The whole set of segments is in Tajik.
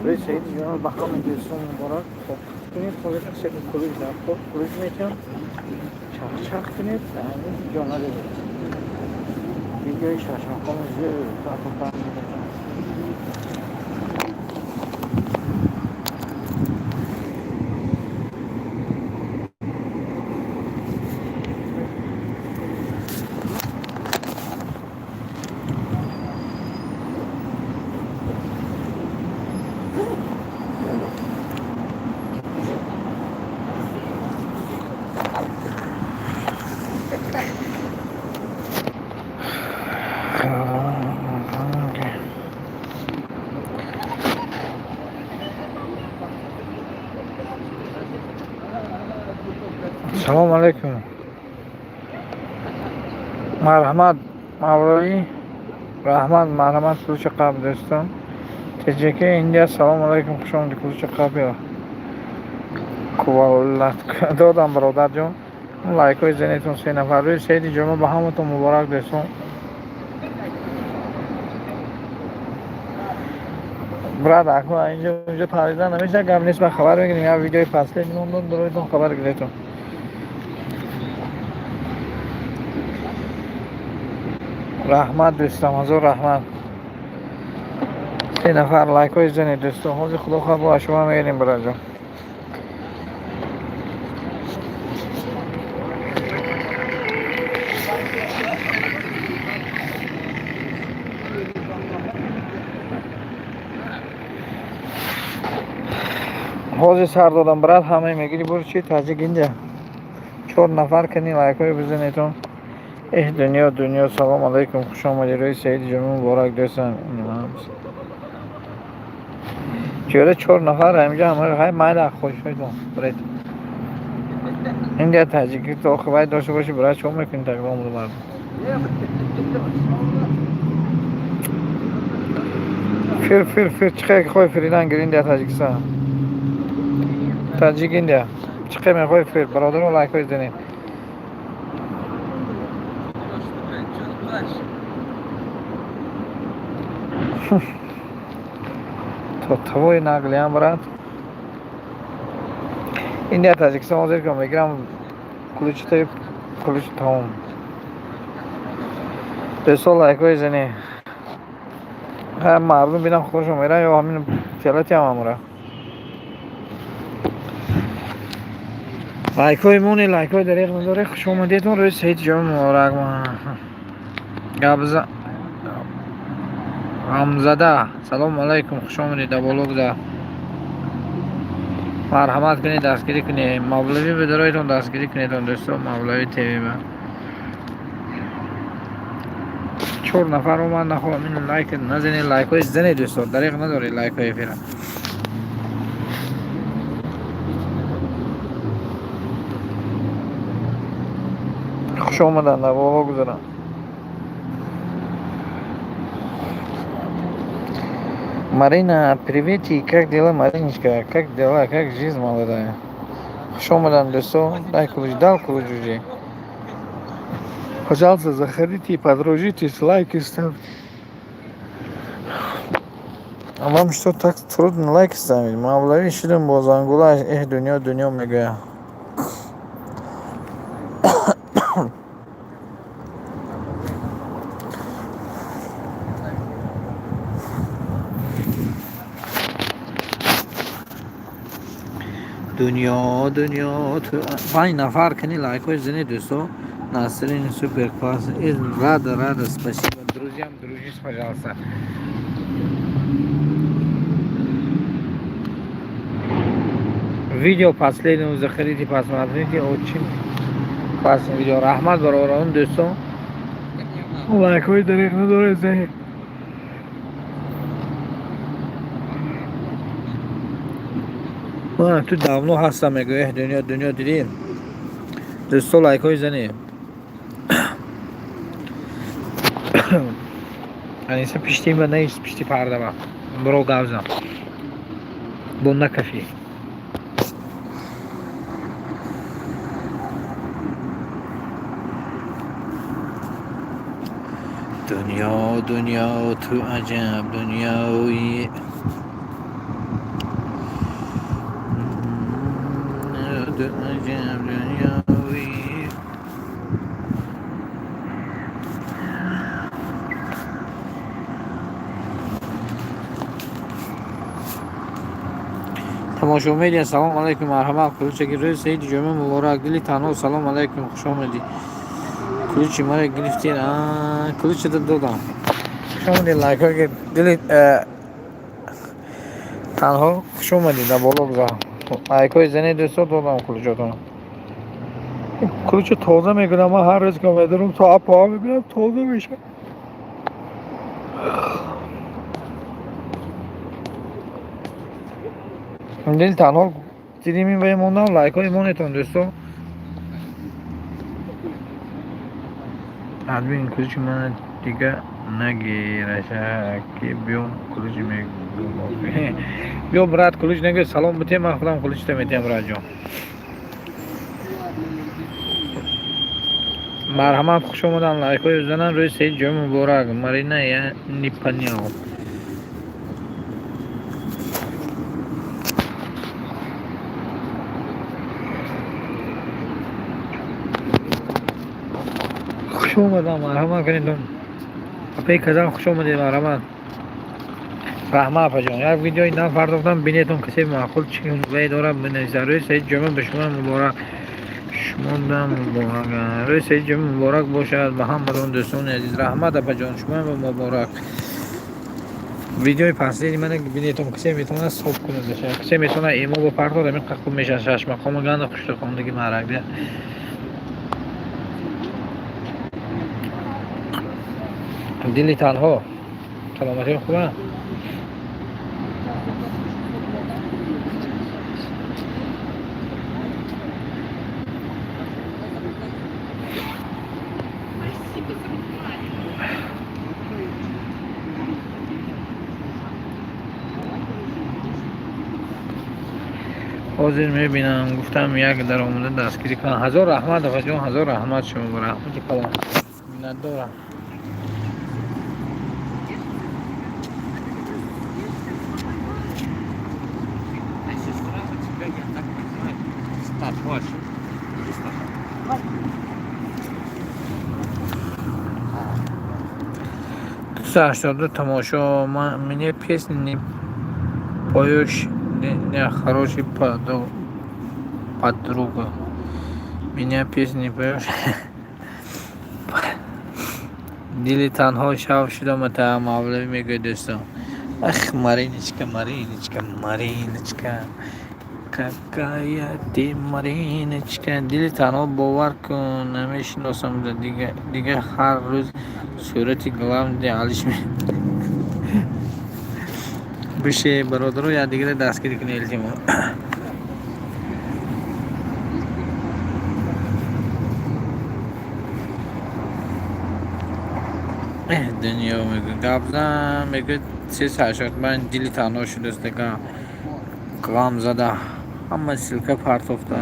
Рӯи саиди ҷоноб ба ҳама дӯстон муборак. Хоб кунед, ҳозир секи кулуҷ дар кор кулуҷ метиҳам. Чахчах кунед, ҷо надоред. Видеои шашмақоми зӯр тафофан метиҳам. Салом алейкум. Марҳамат, Мавлавӣ. Раҳмат, марҳамат, кулуча қаб, дӯстон. ТЖК Индия, салом алейкум, хуш омадӣ, кулуча қаб кувалат додам, бародарҷон. Лайкҳои занетон се нафар. Рӯи саиди ҷума ба ҳаматон муборак, дӯстон. Брат, акун инҷо инҷо тарида намеша, гап нест, ба хабар мегирем. Я видеои последний мондон бароятон хабар гиретон. Раҳмат, дӯстам, ҳазор раҳмат. Се нафар лайкҳои занед, дӯстон. Ҳозир худо хоҳад бо шумо мегирем, бародарҷон. Ҳозир сар додам, брат, ҳамаи мегири бур чи таҷик инҷа. Чор нафар кани лайкҳои бизанедон. Эҳ, дунё, дунё, салом алейкум, хуш омадӣ, рӯи саиди ҷума муборак, дӯстам. Чора чор нафар ҳаминҷо ҳама ҳай майла хушҳойтон бред. Индия таҷики то хабар дошта бошӣ, брат, чо мекунӣ такба омаду мардум. Фир, фир, фир, чӣ хел хоҳӣ фиридан гир Индия Таҷикистон. Таҷик Индия. Чӣ хел мехоҳӣ фир, бародаро лайкҳои занед. Блядь, что дальше? То твой наглиам, брат. Индия Таҷикистон ҳозир ки мегирам кулучтаи кулуч тамом. Дӯстон, лайкҳои занед. Ҳа, мардум бинам худашон меран ё ҳамин телати ҳам амра. Лайкҳои моне, лайкҳои дариқ надоре. Хуш омадедон, рӯзи саиди ҷума муборак. Габза Ғамзада, салому алайкум, хуш омадед дар боло гузар. Марҳамат кунед, дастгирӣ кунед. Мавлавӣ бедароитон дастгирӣ кунедон, дӯстон, Мавлавӣ ТВ ба. Чор нафар омад, нахоҳам ин лайк назанед, лайкҳои занед, дӯстон, дариқ надоред лайкҳои эфира. Хуш омаданд, дар боло гузаранд. Марина, приветик, как дела, Мариночка? Как дела, как жизнь молодая? Хуш омаданд, дӯстон. Дай кулуч, дал кулуч уже. Пожалуйста, заходите, подружитесь, лайки ставьте. А вам что, так трудно лайки ставить? Мавлавӣ шудем бо зангулаш, эҳ, дунё, дунё мегӯяд. Дунё, дунё, ту панҷ нафар кани лайкҳои занед, дӯстон. Настроение супер класс. Рада, рада, спасибо. Друзьям дружись, пожалуйста. Видео последнего заходите, посмотрите, очень классное видео. Раҳмат, бародарон, дӯстон. Лайкҳои дариқ надоред, занед. Ту давно ҳастам, мегӯ, эҳ, дунё, дунё, дидӣ? Дӯсто, лайкҳои занед. Аниса пишти ба нест, пишти парда ба. Биро гавзам. Бо накафӣ. Дунё, дунё, ту аҷаб дунёи. Ту аҷаб дунёи. Тамошо медиа, салом алайкум, марҳамат. Кулчаки рӯзи саиди ҷумъа муборак. Дили танҳо, салом алайкум, хуш омадӣ. Ключи мара гирифтед? Ключата додам. Хуш омадед, лайкҳо. Дили танҳо, хуш омадед, дар боло гузар. Лайкҳои занед, дӯсто, додам ключотон. Ключо тоза мекунам ман ҳар рӯз, ки медорам, соат поа мекунам, тоза мешавад. Дили танҳо, дидим, ин вай мондам, лайкҳои монетон, дӯсто. Админ, ключи мана дига нагираша, ки биём ключ мегум. Биё, брат, ключ нагир, салом битем, ман худам ключта метиҳам, братҷон. Марҳамат, хуш омадан, лайкҳои занан. Рӯзи саид ҷумъа муборак. Марина, я не понял. Хуш омадам, марҳамат кунед. Апаи казан, хуш омадед, марҳамат. Раҳмат, апаҷон. Як видеои нав пардохтам, бинетон, касе маъқул чӣ вай дорад, бинависад. Рӯзи саид ҷумъа ба шумо муборак. Шумодам муборак. Рӯзи саид ҷумъа муборак бошад ба ҳаматон, дӯстони азиз. Раҳмат, апаҷон, шумоам муборак. Видеои последний мана бинетон, касе метавонад соб кунад, касе метавонад эмо бипартод, ҳамин хуб мешавад. Шашмақома ганда хуштахондаги маърак. Дили танҳо, саломатиам хуба. Ҳозир мебинам, гуфтам, як даромада дастгирӣ кунам. Ҳазор раҳмат, апаҷон, ҳазор раҳмат шумо, ба раҳмати калон, миннатдорам. А сестра у тебя, я так понимаю, старше. Или старше? 282 тамошо. Мне песни не поешь, не хороший подруга. Меня песни не поешь. Дили танҳо, шав шудам, та мавлавӣ мегӯяд, дӯстон. Ах, Мариночка, Мариночка, Мариночка, какая ты Мариночка. Дили танҳо, бовар кун, намешиносам дига, ҳар рӯз сурати главный алиш. Бише, бародаро, якдигаро дастгирӣ кунед, илтимос. Эҳ, дунё, мегӯ, гап зан, мегӯ, 385 дили танҳо шудааст, дига ғам зада, ҳама ссылка партофта,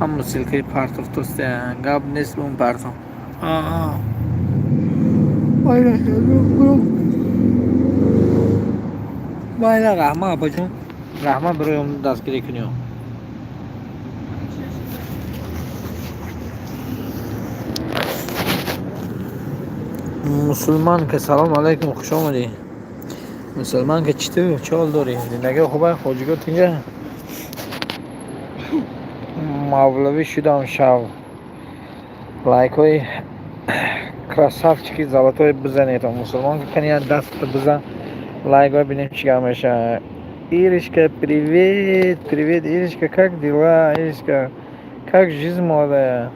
ҳама ссылкаи партофтаст, гап нест, он партоф. Майла, раҳмат, апаҷон, раҳмат барои омада дастгирӣ кунӣ. Мусулманка, салом алайкум, хуш омадӣ. Мусулманка, чӣ ту, чӣ ҳол дорӣ? Зиндагӣ хуба, хоҷиго тинҷа? Мавлавӣ шудам шав. Лайкҳои красавчики золотой бизанед. Мусулманка, кани як даста бизан, лайкҳо, бинем чӣ гап мешавад. Иришка, привет, привет, Иришка, как дела, Иришка, как жизнь молодая?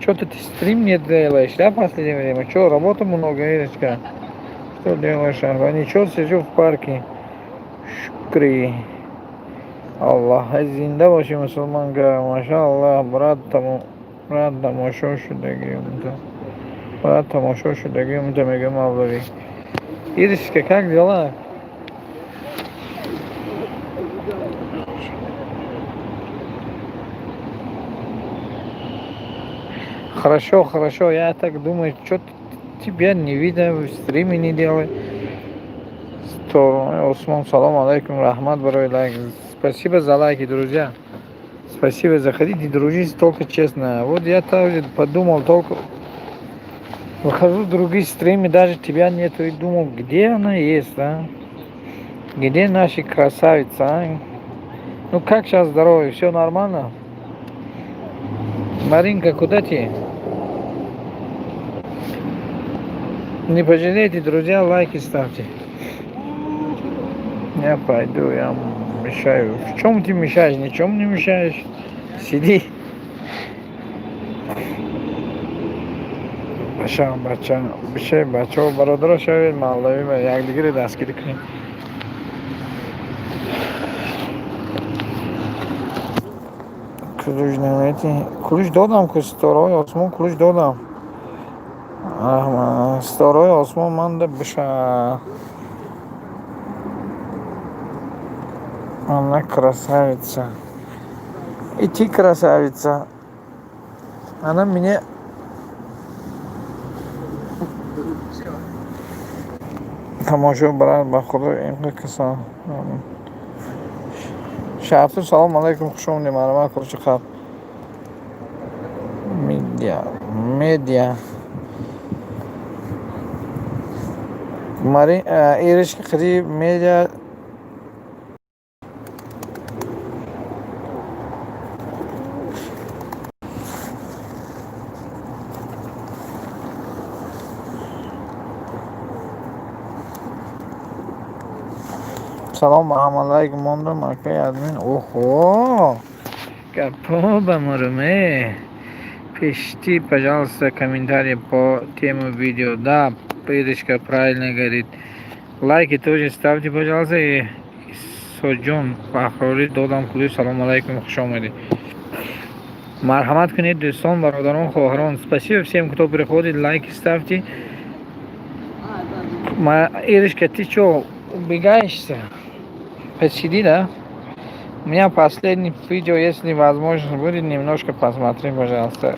Чё-то ты стрим не делаешь, да, в последнее время? Чё, работы много, Ирочка? Что делаешь? Ага, ничего, сижу в парке. Шукри. Аллоҳ, зинда бошӣ, мусулманка, машааллоҳ, брат, брат, тамошо шудагӣ, брат, тамошо шудагӣ, мегӯям, мавлавӣ. Иришка, как дела? Хорошо, хорошо, я так думаю, что Тебя не видно, стримы не делай. Осмон, салом алейкум, раҳмат барои лайк. Спасибо за лайки, друзья. Спасибо, заходите, дружите только честно. Вот я также подумал, только выхожу в другие стримы, даже тебя нету, и думал, где она есть, а? Где наши красавицы, а? Ну как сейчас здоровье, все нормально? Маринка, куда ты? Не пожалейте, друзья, лайки ставьте. Я пойду, я мешаю. В чем ты мешаешь? Ничем не мешаешь. Сиди. Бача, бача, бишай, бачаҳо, бародаро шавед, мавлавӣ ба якдигаре дастгирӣ кунем. Ключ намети. Ключ додам ку, ситораҳои осмон, ключ додам. Ситораҳои осмон манда биша. Она красавица. И ты красавица. Она мне тамошо брат, ба худо инқа касон. Шаҳрту, салом алайкум, хуш омадед, марҳамат, курчи қаб. Медиа, медиа. Мари, Иришка қиди медиа. Салом ба ҳама, лайк мондам, акай админ. Оҳо! Гапо ба муруме. Пишите, пожалуйста, комментарии по тему видео. Да, Иришка правильно говорит. Лайки тоже ставьте, пожалуйста. И Соҷон Фахрори, додам ключ. Салом алайкум, хуш омадед. Марҳамат кунед, дӯстон, бародарон, хоҳарон. Спасибо всем, кто приходит, лайки ставьте. Иришка, ты чё, убегаешься? Посиди, да? У меня последний видео, если возможно будет, немножко посмотри, пожалуйста.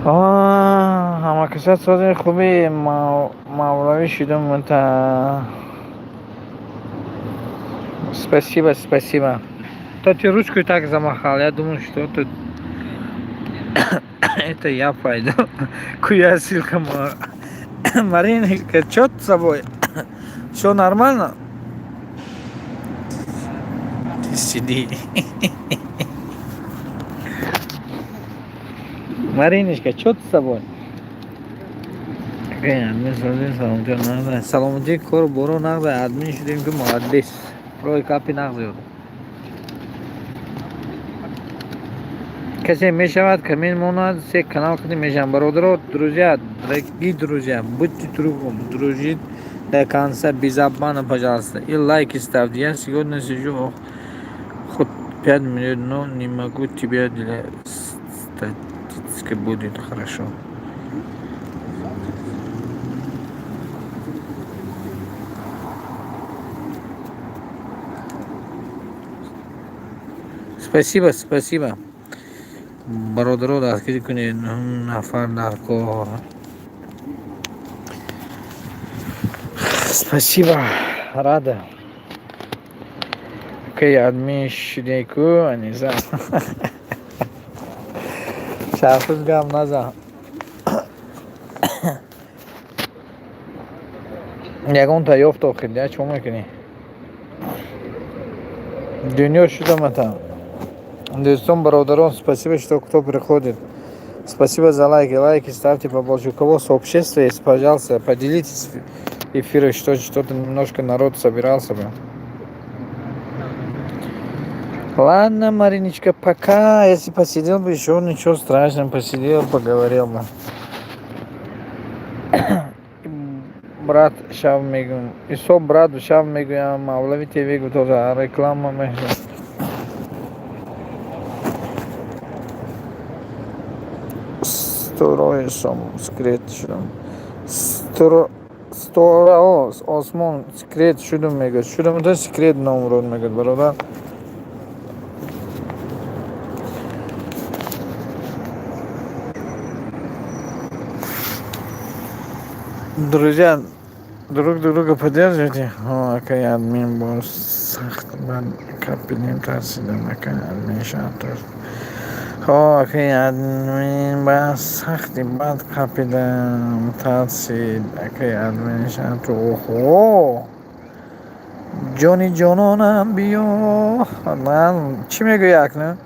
Ҳамакаса сози хуби, мавлавӣ шудум та. Спасибо, спасибо. То ты ручку так замахал, я думаю, что тут это я пойду. Куя ссылка. Маринка, что с собой? Все нормально? Ты сиди. Мариночка, что с собой? Саломатӣ, кор боро нағза, админ шудем ки, молодец. Рой капи нағз ёд. Касе мешавад, камин монад, се канал кунем, мешавам. Бародаро, друзья, дорогие друзья, будьте другом, дружить до конца, без обмана, пожалуйста. И лайки ставьте. Я сегодня сижу хоть 5 минут, но не могу тебя, для статистики будет хорошо. Спасибо, спасибо. Бародаро, дастгирӣ кунед, нафар дар кор. Спасибо, рада. Окей, админ шудеку, аниза. Шаҳфуз, гап назан. Ягонта ёфт охир, я чо мекунӣ? Дунё шудамата. Дӯстон, бародарон, спасибо, что кто приходит. Спасибо за лайки. Лайки ставьте побольше. У кого сообщество есть, пожалуйста, поделитесь эфиром, что что-то немножко народ собирался бы. Ладно, Мариночка, пока. Если посидел бы еще, ничего страшного, посидел, поговорил бы. Брат шав мегӯям. Исо брат шав мегӯям, Мавлави ТВ тоже реклама мешавад. Сторои сом секрет шудам. Сторао осмон секрет шудам мегӯяд. Шудам та секрет номрод мегӯяд, бародар. Друзья, друг друга поддерживайте. О, акай админ, боз сахт бад капидем, тарсидам, акай админ, шартош. О, акай админ, ба сахти бад капидам, тарсид, акай админ, шарто. Оҳо, ҷони ҷононам, биё. Ман чӣ мегӯӣ акнун?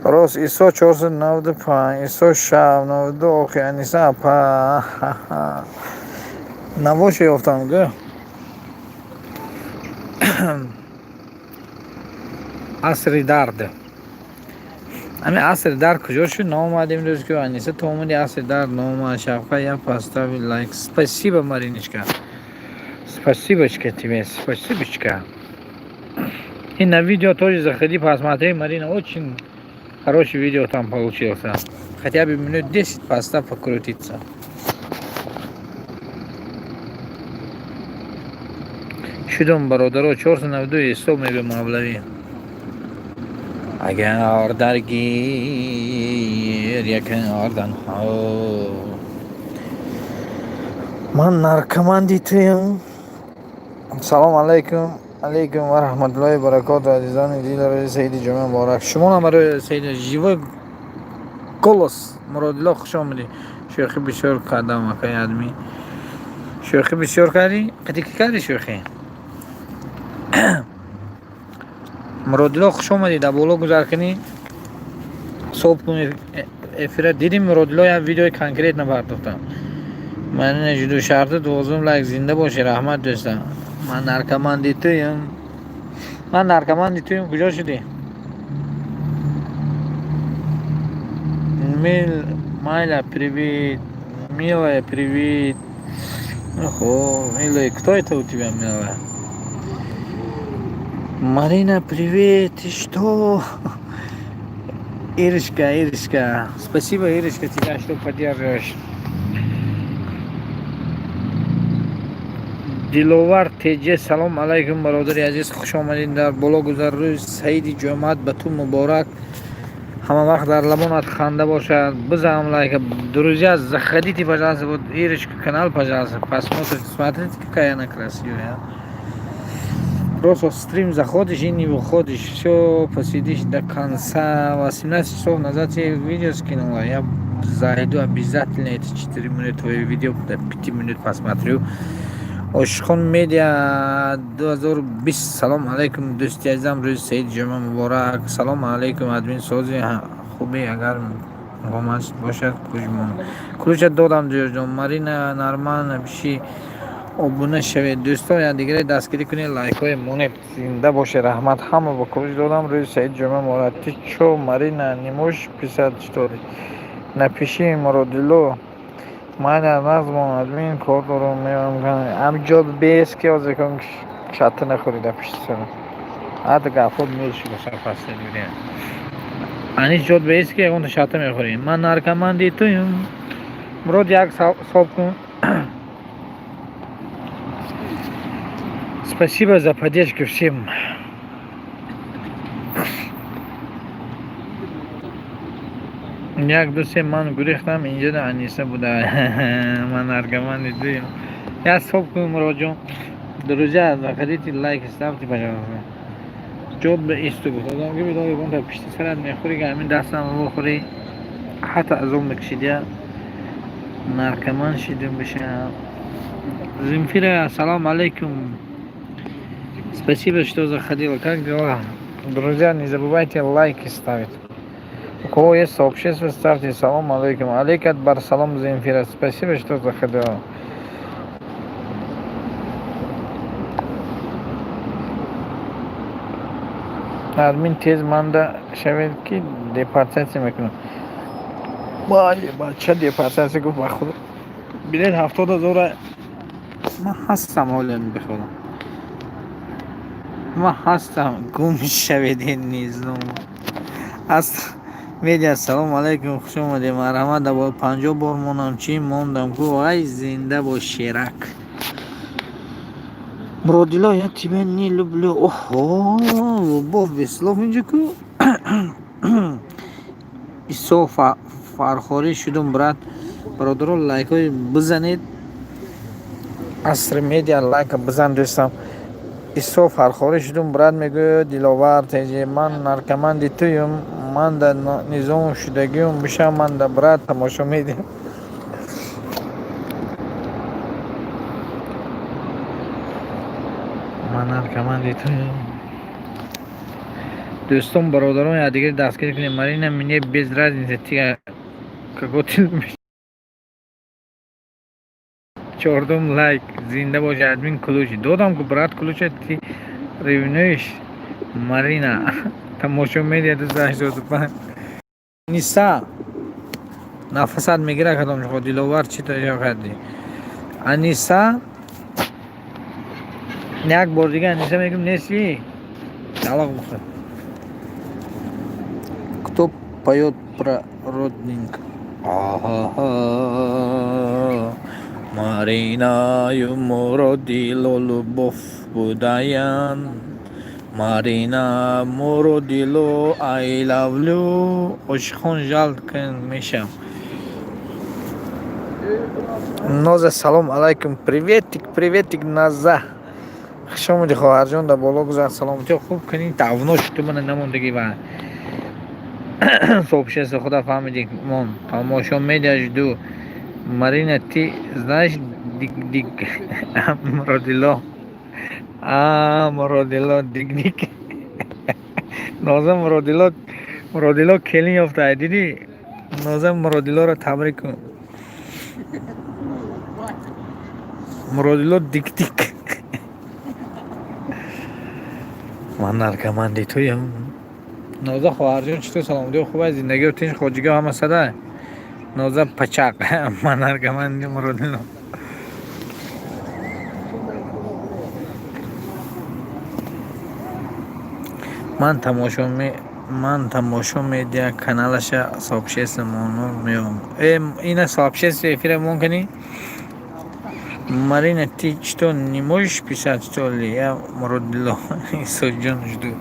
Рост, Исо 495, Исо шаб 92. Охи, Аниса апа, навоше ёфтам, гӯ. Асри дард, ҳамин асри дард куҷо шуд, наомад имрӯз? Ки Аниса, ту омади, асри дард наомад. Шавқа, я поставил лайк. Спасибо, Мариночка, спасибочка тебе, спасибочка. И на видео тоже заходи, посмотри, Марина, очень хороший видео там получился. Хотя бы минут 10 поставь покрутиться. Шудум, бародаро, 492 ҳисоб мебе мавлавӣ. Агар дар гиря карданҳо ман наркоманди туям. Салом алайкум, алайкум ва раҳматуллоҳи баракоту, азизони дил, рӯзи саиди ҷумъа муборак шумоам барои саиди живой голос. Муродило, хуш омадӣ. Шӯхӣ бисёр кардам, акай адми, шӯхӣ бисёр кардӣ. Қати ки кардӣ шӯхӣ? Муродило, хуш омадӣ, дар боло гузар кунӣ, соб кун эфира. Дидим, Муродило, як видеои конкретно бардохтам. Ман жуду шарти 12 лайк. Зинда бошӣ, раҳмат, дӯстам. Ман наркоманди туем, ман наркоманди туем. Куҷо шудӣ? Мил майла, привет, милая, привет. Охо, милая, кто это у тебя, милая? Марина, привет, ты что? Ирочка, Ирочка, спасибо, Ирочка, тебя, что поддерживаешь. Диловар Теҷе, салом алайкум, бародари азиз, хуш омадед, дар боло гузар. Рӯзи саиди ҷомаат ба ту муборак, ҳама вақт дар лабонат ханда бошад. Бизанам лайка. Друзья, заходите, пожалуйста, вот Ирочка канал, пожалуйста, посмотрите. Смотрите, какая она красивая. Просто в стрим заходишь и не выходишь, все посидишь до конца. 18 часов назад я видео скинула, я зайду обязательно, эти 4 минуты твое видео до 5 минут посмотрю. Ошиқон Медиа 2020, салом алайкум, дӯсти азизам, рӯзи саиди ҷумъа муборак. Салом алайкум, админ, сози, хубе? Агар гомаш бошад, куҷмон ключа додам ҷоҷон. Марина, нормально, пиши, обуна шавед, дӯстон, якдигаре дастгирӣ кунед, лайкҳои монед. Зинда боше, раҳмат, ҳама ба ключ додам. Рӯзи саиди ҷумъа муборак. Ты чё, Марина, не можешь писать, что ли? Напиши. Муродило, ман назмон, админ, кор дорам, меоям. Ҳамҷо бес ки ҳозир кун, шатта нахӯри дар пишти сарам. Ҳатто гапҳо меши последний время. Анис, ҷод бес ки ягонта шатта мехӯрӣ. Ман наркоманди туем. Мурод, як соб кун. Спасибо за поддержку всем. Як, ду, се, ман гурехтам, инҷода Аниса буда. Ман наркомани туем. Як соб кун, Муродҷон. Друзья, заходите, лайк ставьте, пожалуйста. Ҷод ба исту гуфт. Одам ки бидон, ягонта пишти сарат мехӯри, ки ҳамин дастам бохӯри, ҳатто азоб мекашид, наркоман шидем биша. Земфира, салом алейкум. Спасибо, что заходила. Как дела? Друзья, не забывайте лайки ставить. У кого есть сообщество, ставьте. Салом алейкум. Алейкат бар салом, Земфира. Спасибо, что заходила. Админ, тез манда шавед, ки депортатсия мекунам. Бале, бача, депортатсия гуфт, ба худо. Билет 70 0-а, ман ҳастам ҳоле, бихудо. Ман ҳастам, гум шавед, низом. Аст медиа, салом алайкум, хуш омадед, марҳамат, дар 50 бор монам, чӣ мондам ку, ай зинда бош, шерак. Муродило, я тебя не люблю. Оҳо, любовь без слов инҷо ку. Исо Фархорӣ шудум, брат. Бародаро, лайкҳои бизанед. Асри Медиа, лайка бизан, дӯстам. Исо Фархорӣ шудум, брат, мегӯяд Диловар теҷи. Ман наркоманди туюм, ман да низом шудагиюм бишам, ман да брат тамошо медиҳам. Ман наркоманди туюм. Дӯстон, бародарон, якдигар дастгирӣ кунем. Марина, мне без разницы, ты какой ты любишь. Чордум лайк, зинда боши, админ, ключ додам ку, брат, ключа ты ревнуешь. Марина тамошо медиа 285. Ниса нафасат мегира кадом шумо. Диловар, чӣ таҷа кардӣ, Аниса? Як бор дига Аниса мегӯм, нести, талоқ бихӯр. Кто поёт про роднинг? Аҳаҳа, Маринаю Муродило любовь будаян, Марина Муродило, I love you. Ошиқон жал кун мешам. Ноза, салом алайкум, приветик, приветик, Наза, хуш омадӣ, хоҳарҷон, дар боло гузар. Саломатӣ хуб кунӣ, давно шуд, ту мана намондагӣ ва сообщество худа фаҳмидӣ. Мон тамошо медиа жду. Марина, ты знаешь дик дик? Муродило, а Муродило дик дик. Ноза, Муродило, Муродило келин ёфта, дидӣ? Ноза, Муродилоро табрик кун. Муродило дик дик. Ман наркоманди туям. Ноза хоҳарҷон, чӣ ту, саломатӣ хуб аст, зиндагио тинч, хоҷиго ҳама сада. Ноза пачақ, ман наркоманди Муродило. Ман тамошо медиа каналаша, сообщество моно меом. Э, ина сообщество эфира мон кани. Марина, ты что, не можешь писать, что ли? Я Муродило Исоҷон жду.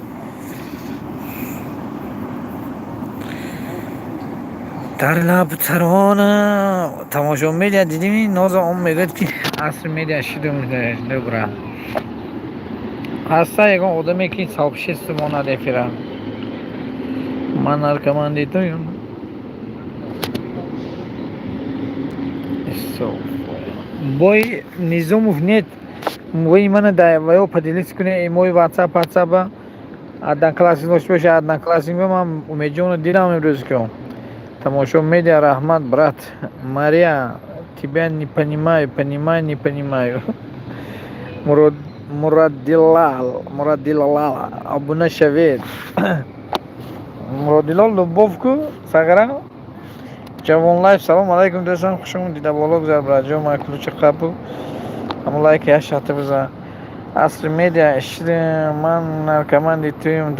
Дар лаб тарона тамошо медиа, дидӣ? Ноза он мегӯяд, ки Аср Медиа шидум. Добра ҳаста ягон одаме, ки сообщество монад эфира. Ман наркоманди туюм. Бой Низомов нет. Вы мана да ваё поделиться куне мой WhatsApp, WhatsApp одноклассник дошта боша, одноклассник. Ман Умедҷонро дидам имрӯз, ки тамошо медиа. Раҳмат, брат. Мария, тебя не понимаю, понимаю, не понимаю. Мурадилал, Мурадилал, обуна шавед. Муродилол любовь ку сагара. Ҷавон Лайф, салом алайкум, дӯстам, хуш омадида, боло гузар, братҷон. Ман ключи қабул, ҳамон лайки як шахта бизан. Асри Медиа, ман наркоманди туюм.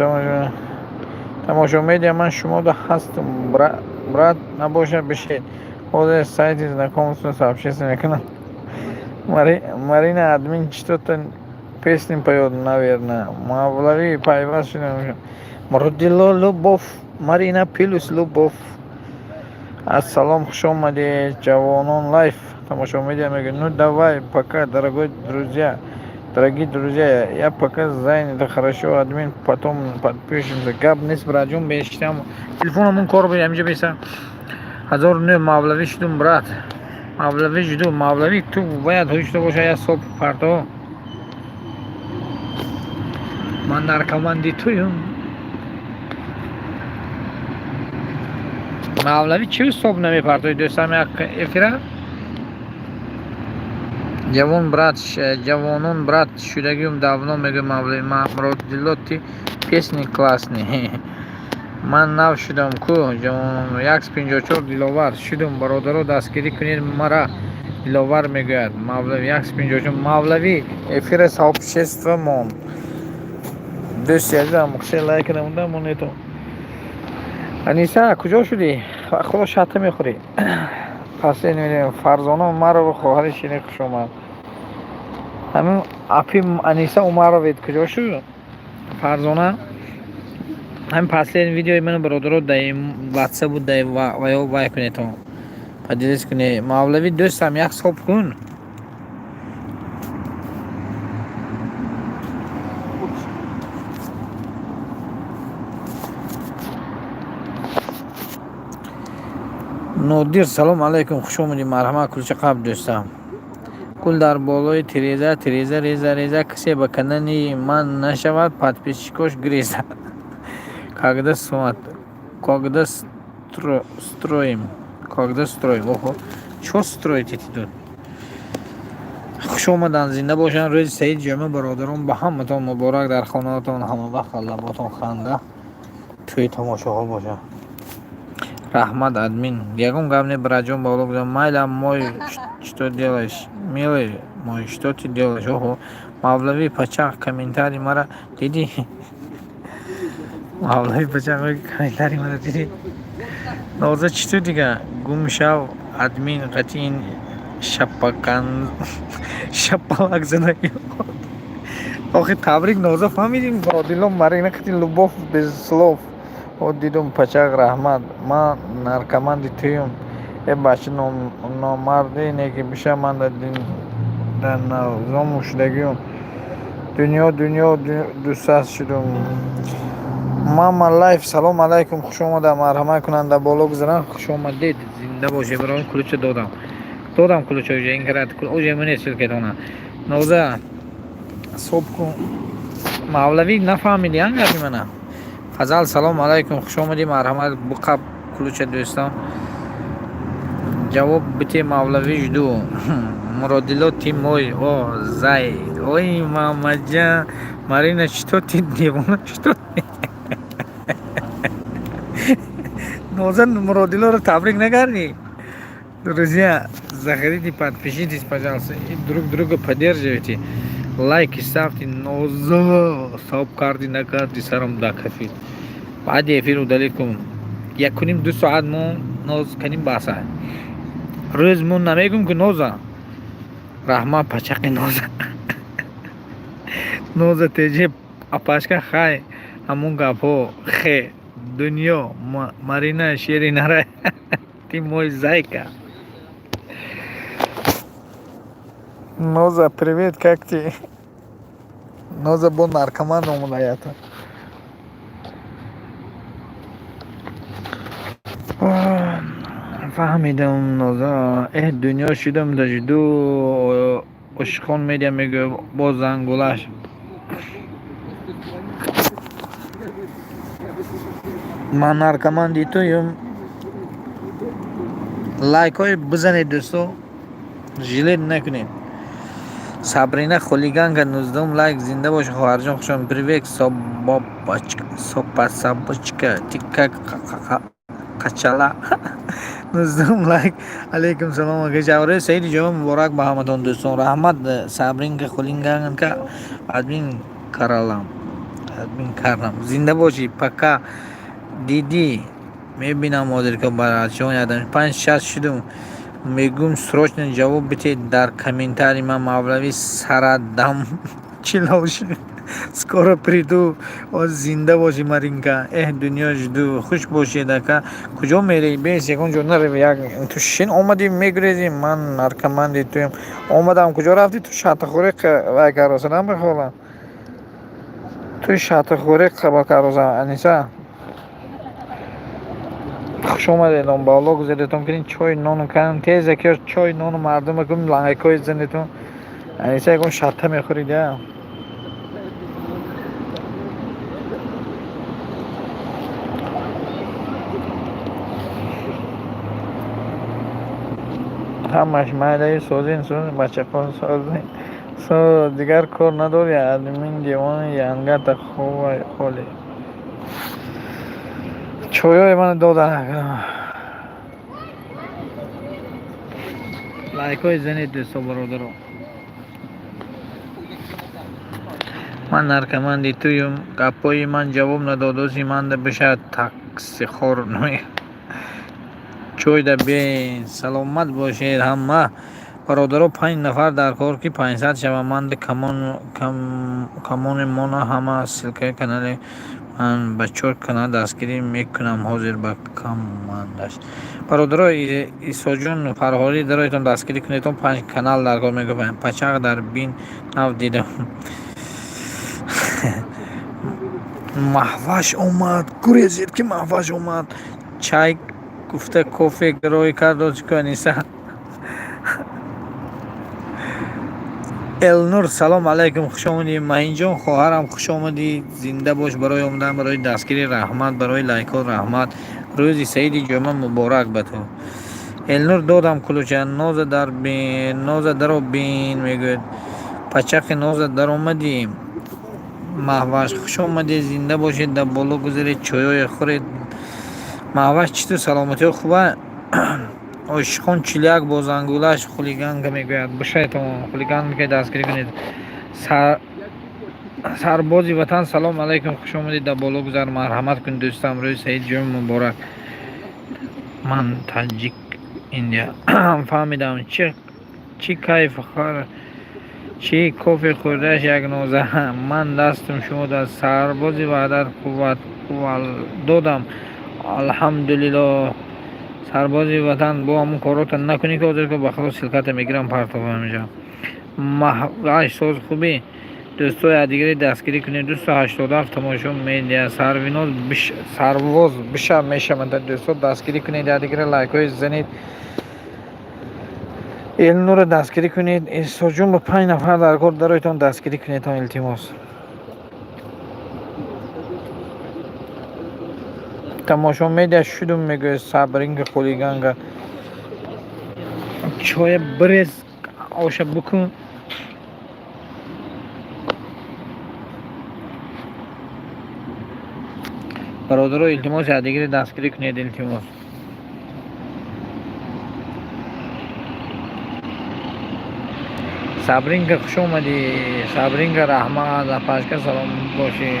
Тамошо медиа, ман шумода ҳастум, брат, набошад, бишед. Ҳозир сайти знакомства сообщество мекунам. Марина, админ что-то песни поёт, наверное. Мавлави пайваст шудам. Муродило любовь, Марина плюс любовь. Ассалом, хуш омадед, Ҷавонон Лайф тамошо медиа мегӯяд. Ну давай, пока, дорогой друзья, дорогие друзья, я пока занята. Хорошо, админ, потом подпишемся. Гап нест, братҷон, бештам телефономон кор бе ҳаминҷа беса. 1009 Мавлавӣ шудум, брат, Мавлавӣ жду. Мавлавӣ, ту бояд ҳушта боша, я соб парто. Ман наркоманди туюм. Мавлавӣ, чӣ соб намепартои, дӯстам, як эфира? Ҷавон брат, ҷавонон брат шудагиум давно, мегӯ Мавлавӣ. Муродило, ты песни классный. Ман нав шудам ку, ҷавонон. 154 Диловар шудум, бародаро, дастгирӣ кунед мара, Диловар мегӯяд. Мавлавӣ 154. Мавлавӣ, эфира сообщество мон. Дӯсти азизам, хеле лайк намуда монето. Аниса, куҷо шудӣ? Худо шатта мехӯрӣ. Пас Фарзона Умарова, хоҳари ширин, хуш омад. Ҳамин апи Аниса Умаровед куҷо шуд? Фарзона, ҳамин последний видеои мано, бародаро, дар ватсапу дар ваё вай кунед, поделись кунед. Мавлавӣ, дӯстам, як соб кун. Нодир, салом алайкум, хуш омадӣ, марҳамат, ключа қабл, дӯстам. Гул дар болои тиреза, тиреза реза реза, касе ба канали ман нашавад, подписчикош гиреза. Когда смат, когда строим, когда строим? Охо, чо строите тут? Хуш омаданд, зинда бошанд. Рӯзи саид ҷома, бародарон, ба ҳаматон муборак, дар хонаатон ҳама вақт лаботон ханда, тӯи тамошоҳо бошад. Раҳмат, админ. Ягон гап не, браҷон, боло гузам. Майла мой, что делаешь, милый мой, что ты делаешь? Охо, Мавлави пачақ, комментарий мара дидӣ? Мавлави пачақ, комментарий мара дидӣ? Ноза, чӣ ту дига гум шав, админ қати ин шапакан шапалак задаги. Охи, табрик, Ноза, фаҳмидим. Одилон, Марина қати любовь без слов. О, дидум, пачақ, раҳмат. Ман наркоманди туюм. Э, бача, номарде неки биша, ман дар навзому шудагиюм. Дунё, дунё, дусаст шудум. Мама лайф, салом алайкум, хуш омада, марҳамат кунанда, боло гузаран, хуш омадед, зинда бошед. Барои ключа додам, додам ключа уже ин карат уже мане ссылкатона. Ноза, соб кун. Мавлавӣ, нафаҳмиди ан гапи мана? Фазал, салом алайкум, хуш омадӣ, марҳамат, буқаб ключа, дӯстон. Ҷавоб бите, Мавлавӣ, жду. Муродило, ты мой, о зай, ой, мамаҷан. Марина, что ты, девона, что? Ноза, Муродилоро табрик накардӣ? Друзья, заходите, подпишитесь, пожалуйста, и друг друга поддерживайте, лайки ставьте. Ноза, соб карди, накарди? Сарам дакафид. Баъди эфир удалить кун. Якуним ду соат мо ноз каним, баса рӯз мо намегум ки. Ноза, раҳмат, пачақи Ноза. Ноза теҷе, апашка, хай, ҳамун гапҳо хе дунё. Марина шери нара, ты мой зайка. Ноза, привет, как ты? Ноза бо наркоман омадаята. Фаҳмидам, Ноза. Эҳ, дунё шудам, дажду ошиқон медиа мегӯя бо зангулаш. Ман наркоманди туюм. Лайкҳои бизанед, дӯсто, жалеть накунед. Сабрина хулиганка, 19-ум лайк, зинда боши, хоҳарҷон, хушом. Привет, собобочка, сопасабочка, ты как қачала? 19-ум лайк. Алейкум салом, ака. Ҷавраи саиди ҷома муборак ба ҳаматон, дӯстон. Раҳмат, Сабринка хулиганка. Админ каралам, админ кардам, зинда бошӣ. Пока, дидӣ, мебинам ҳозир, ка барачон ядам. Панҷ шаст шудум, мегӯм, срочно ҷавоб битед дар комментарий ман. Мавлави сарадам чилов шуд. Скоро приду. О, зинда бошӣ, Маринка. Эҳ, дунё, жду. Хуш бошед, ака. Куҷо мерӣ? Бес, ягон ҷо нарави, як ту шин омадӣ, мегурезӣ. Ман наркоманди туем. Омадам, куҷо рафтӣ ту? Шатахӯрӣ вай каросадам бихолам. Ту шатахӯрӣ қабл кароза. Аниса, хуш омадедон, боло гузаретон кунед, чой нону кан тез яки чой нону мардума кун, лайкҳои занетон. Аниса, ягон шатта мехӯрид я? Ҳамаш майдаи созин, бачаҳо, созин. Со дигар кор надори, админ девони янгата хова холе. Чойҳои мана додан. Лайкҳои занед, дӯсто, бародаро. Ман наркоманди туюм. Гапҳои ман ҷавоб надодоси манда бишавад таксихор. Чойда бе. Саломат бошед ҳама, бародаро. Панҷ нафар дар кор, ки 500 шаванд. Ман камони мона ҳама ссылкаи канали ман ба чор канал дастгирӣ мекунам ҳозир ба командаш. Бародаро, Исоҷон Фарҳорӣ, дароятон, дастгирӣ кунедон, панҷ канал дар кор мегӯям. Пачақ дар бин нав дидам. Маҳваш омад, гурезед, ки Маҳваш омад. Чай. Гуфта кофе гирой кард ку, Аниса. Элнур, салом алайкум, хуш омадӣ. Маҳинҷон, хоҳарам, хуш омадӣ, зинда бош. Барои омадан, барои дастгирӣ раҳмат, барои лайкҳо раҳмат. Рӯзи саиди ҷумъа муборак ба ту. Элнур, додам ключа. Ноза дар бин, Ноза даро бин, мегӯяд. Пачақи Ноза даромадӣ. Маҳваш, хуш омадед, зинда бошед. Дар боло гузаред, чойое хӯред. Маҳваш, чӣ ту, саломатиҳо хуба? Ошиқон 41 бо зангулаш хулиганка мегӯяд. Бишайтон, хулиганка дастгирӣ кунед. Сарбози ватан, салом алайкум, хуш омадед, дар боло гузар, марҳамат кунед, дӯстам. Рӯзи саид ҷумъа муборак. Ман таҷик Индия фаҳмидам. Чӣ кайф, чӣ кофе хӯрдааш як ноза. Ман дастам шумо даст. Сарбози ваҳдат, қувват додам, алҳамдулиллоҳ. Сарбози ватан, бо ҳамун корота накунӣ, ки ҳозир ба худо ссылка та мегирам, партовам инҷа. Маҳваш, соз, хубӣ? Дӯстои якдигари дастгирӣ кунед. 287 тамошо медиа. Сарвиноз, сарвоз биша мешаванд. Дӯсто, дастгирӣ кунед якдигари, лайкҳои занед, Элнуро дастгирӣ кунед. Эҳсоҷон, ба панҷ нафар дар кор дароитон, дастгирӣ кунедтон, илтимос. Тамошо медиа шудум, мегӯяд Сабринга хулиганга. Чоя бирез, оша букун. Бародаро, илтимос, якдигари дастгирӣ кунед, илтимос. Сабринка, хуш омадӣ. Сабринка, раҳмат, апашка, салом бошӣ.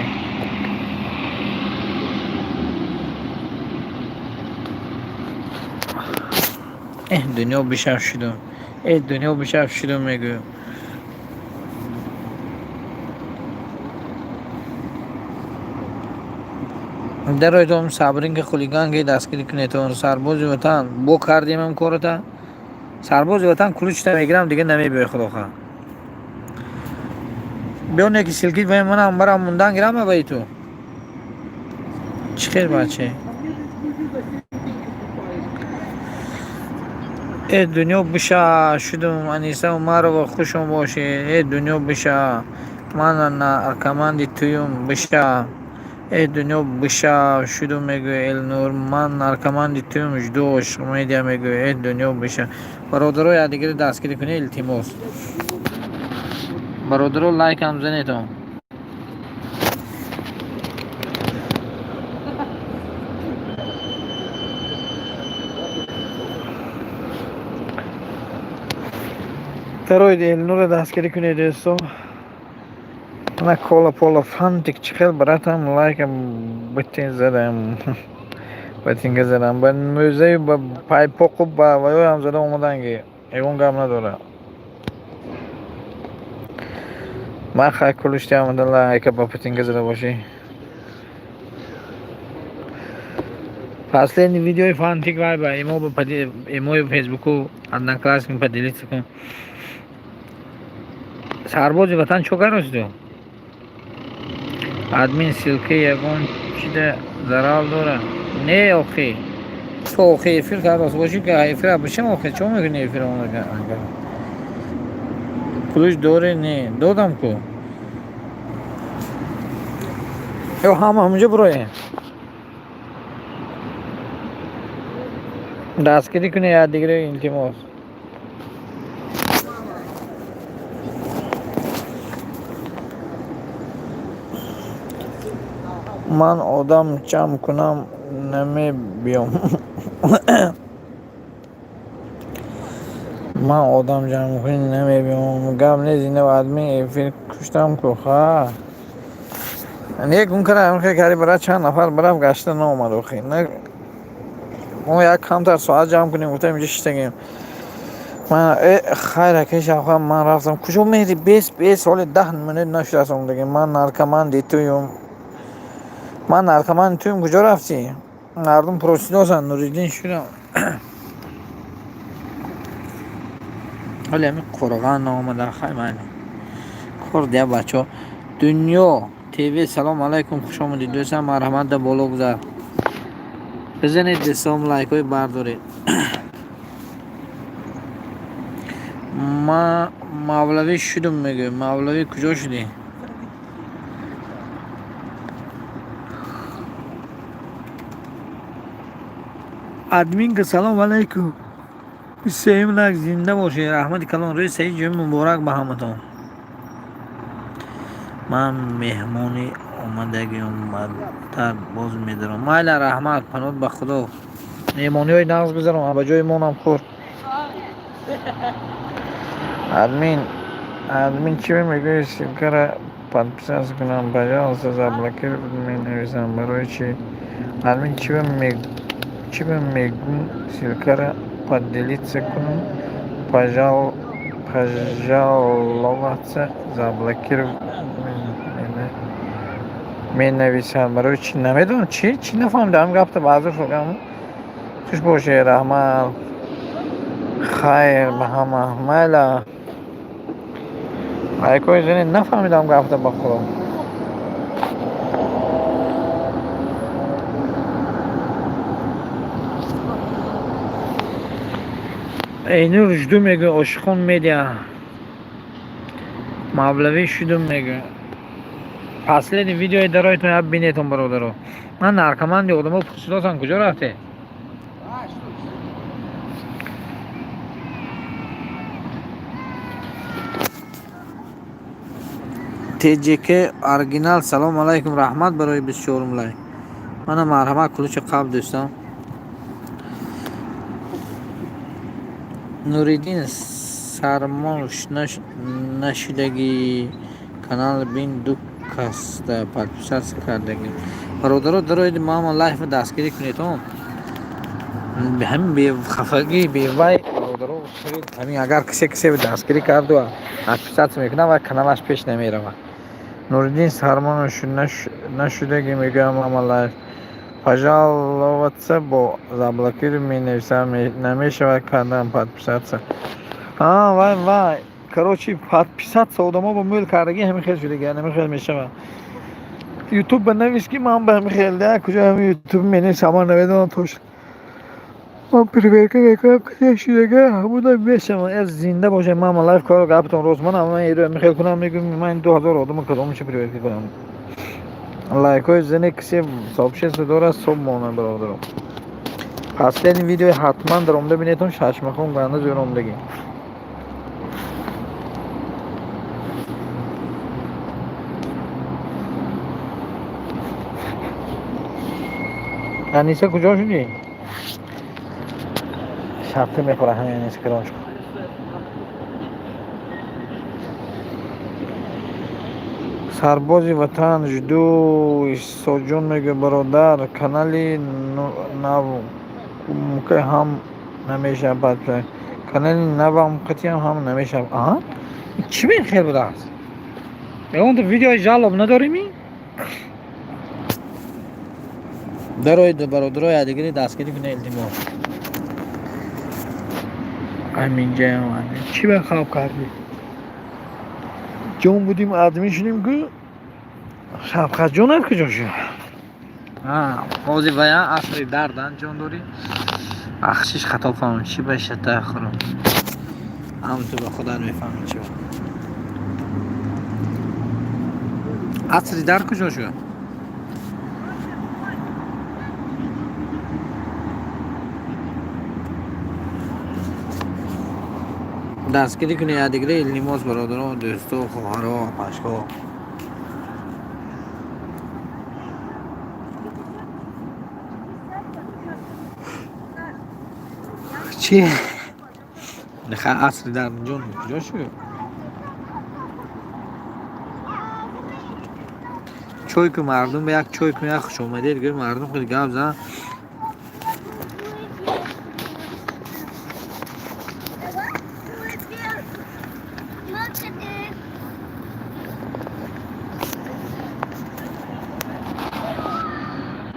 Эҳ, дунё бишав шудум, эҳ, дунё бишав шудум, мегӯям. Дароитон, Сабринка хулиганки дастгирӣ кунедтон. Сарбози ватан, бо кардем ам кората. Сарбози ватан, ключ та мегирам, дига намебиёй, худохоҳ. Биёне ки ссылки вай манам барам мундан гирам ваи ту. Чӣ хел, баче? Э, дунё биша шудум. Аниса Умарова, хушон бошед. Э, дунё биша, ман наркоманди туюм, биша. Э, дунё биша шудум, мегӯяд Элнур. Ман наркоманди туюм, жду, ошиқ медиа, мегӯяд. Э, дунё биша. Бародаро, якдигари дастгирӣ кунед, илтимос. Бародаро, лайкам занедон. Дароид, Элнура дастгирӣ кунед, дӯсто. На кола пола фантик, чӣ хел, братам? Лайкам битин задам, ботинка задам, ба мӯзаю, ба пайпоқу, ба ваёям зада омадан, ки ягон гап надора. Ман хай ключ ти омада, лайка ба ботинка зада бошӣ. Последний видеои фантик вай ба имо, ба имои фейсбуку, Одноклассник поделиться кун. Сарбози ватан, чо каросту? Админ, ссылка ягон чида зарар дора? Не, охи, ту охи эфир кардост бошӣ, ки эфир бишем. Охи, чо мекунӣ эфир? Ключ доре? Не додам ку. Ё ҳама ҳамунҷо бироем, дастгирӣ кунед якдигаро, илтимос. Ман одам ҷамъ кунам, намебиём. Ман одам ҷамъ кунӣ, намебиём. Гап нест, ина админ эфир куштам ку. Ха, не гум кардам кари, бара чанд нафар барафт, гашта наомад. Охи, мо як камтар соат ҷамъ кунем, гуфтам, инҷо шиштагем. Ман хайр, акаи Шавқат, ман рафтам. Куҷо мери? Бес бес, ҳоли 10 минут нашудааст омадагӣ. Ман наркоманди туюм, ман наркомани туюм. Куҷо рафтӣ? Мардум просидосанд. Нуриддин шудам. Ҳоли ҳамин қурған наомада. Хай, майли, кор дия, бачаҳо. Дунё ТВ, салом алайкум, хуш омадед, дӯстам, марҳамат, да боло гузар. Бизанед, дӯстон, лайкҳои бардоред. Ма мавлавӣ шудум, мегӯям. Мавлавӣ куҷо шудӣ? Админка, салом алайкум. Сеюм лайк, зинда бошед, раҳмати калон. Рӯзи саид ҷумъа муборак ба ҳаматон. Ман меҳмонӣ омадагиам, баъдтар боз медаром. Майла, раҳмат, паноҳ ба Худо. Меҳмониҳои нағз гузарон, ба ҷои монам хӯр. Админ, админ, чӣ мегӯӣ, ссылкара подписаться кунам, пожалуйста, заблокировать менависам, барои чӣ? Админ, чӣ ба мегӯм, ссылкара поделиться кунам, пожаловаться, заблокировать менависам, барои чӣ? Намедонам, чӣ чӣ, нафаҳмидам гапта. Баъзо шугам. Хуш бошед, раҳмат, хайр ба ҳама. Майла, лайкҳои занед. Нафаҳмидам гапта, ба Худо. Эйнур, жду, мегӯ. Ошиқон медиа, мавлавӣ шудум, мегӯ. Последний видеои дароитон як бинетон, бародаро. Ман наркоманди одамо пурсидосам, куҷо рафте? А, что? Тҷк оригинал, салом алайкум, раҳмат барои 24-ум лайк. Мана, марҳамат, кулучи қабл, дӯстон. Нуриддин Сармон, нашидагӣ канал бин, ду каста подписаться кардагӣ. Бародаро, дароед, мама лайфа дастгирӣ кунед. Ҳамин бехафагӣ, бевай, бародаро, ҳамин агар касе дастгирӣ карду подписаться мекунад, вай каналаш пеш намеравад. Нуриддин Сармонов, нашудагӣ, мегӯям, мама лайф. Пожаловаться бо заблокировать менависам, намешавад кардан подписаться. А вай, вай, короче, подписаться одамо ба мӯл кардагӣ, ҳамин хел шудагӣ, ҳамин хел мешавад. Ютуб ба навис, ки ман ба ҳамин хел да куҷо ҳамин ютуб менависам, ман намедонам точно. Ман проверка мекунам, куҷо шудага, ҳамуда мешавад. Э, зинда бошед, мама лайф. Кор гаптон рост. Ман ман ҳамин хел кунам, мегӯям, ман 2000 одама кадомашо проверка кунам? Лайкҳои зане, кисе сообщество дорад, соб монад, бародаро. Последний видеои ҳатман даромада бинетон, шашмақом ганда зӯр омадагӣ. Аниса, куҷо шудӣ? Шабта мехӯра ҳамин Аниса калончук. Сарбози ватан, жду. Исоҷон мегӯяд, бародар, канали навмка ҳам намешавад, канали навамкатиам ҳам намешавад. Аҳа, чӣ бин хел будааст? Ягонта видеои жалоб надорем? Дароид, бародаро, якдигари дастгирӣ кунед, илтимос. Ҳаминҷаям чӣ ба хаб кардӣ? Ҷон будим, админ шудем ку. Шавқатҷонат куҷо шуд? Ҳозир вая асри дардан ҷон дорӣ. Бахшиш, хато фаҳмам, чӣ ба шата хӯрам. Ҳам ту ба худат мефаҳмӣ чӣ. Асри дар куҷо шуд? Дастгирӣ кунед якдигари, илтимос, бародарон, дӯсто, хоҳаро, пашко. Чӣ асри дар ҷон куҷо шуд? Чой ку, мардум ба як чой ку, як хушомадед гӯй, мардум хеле гап зан.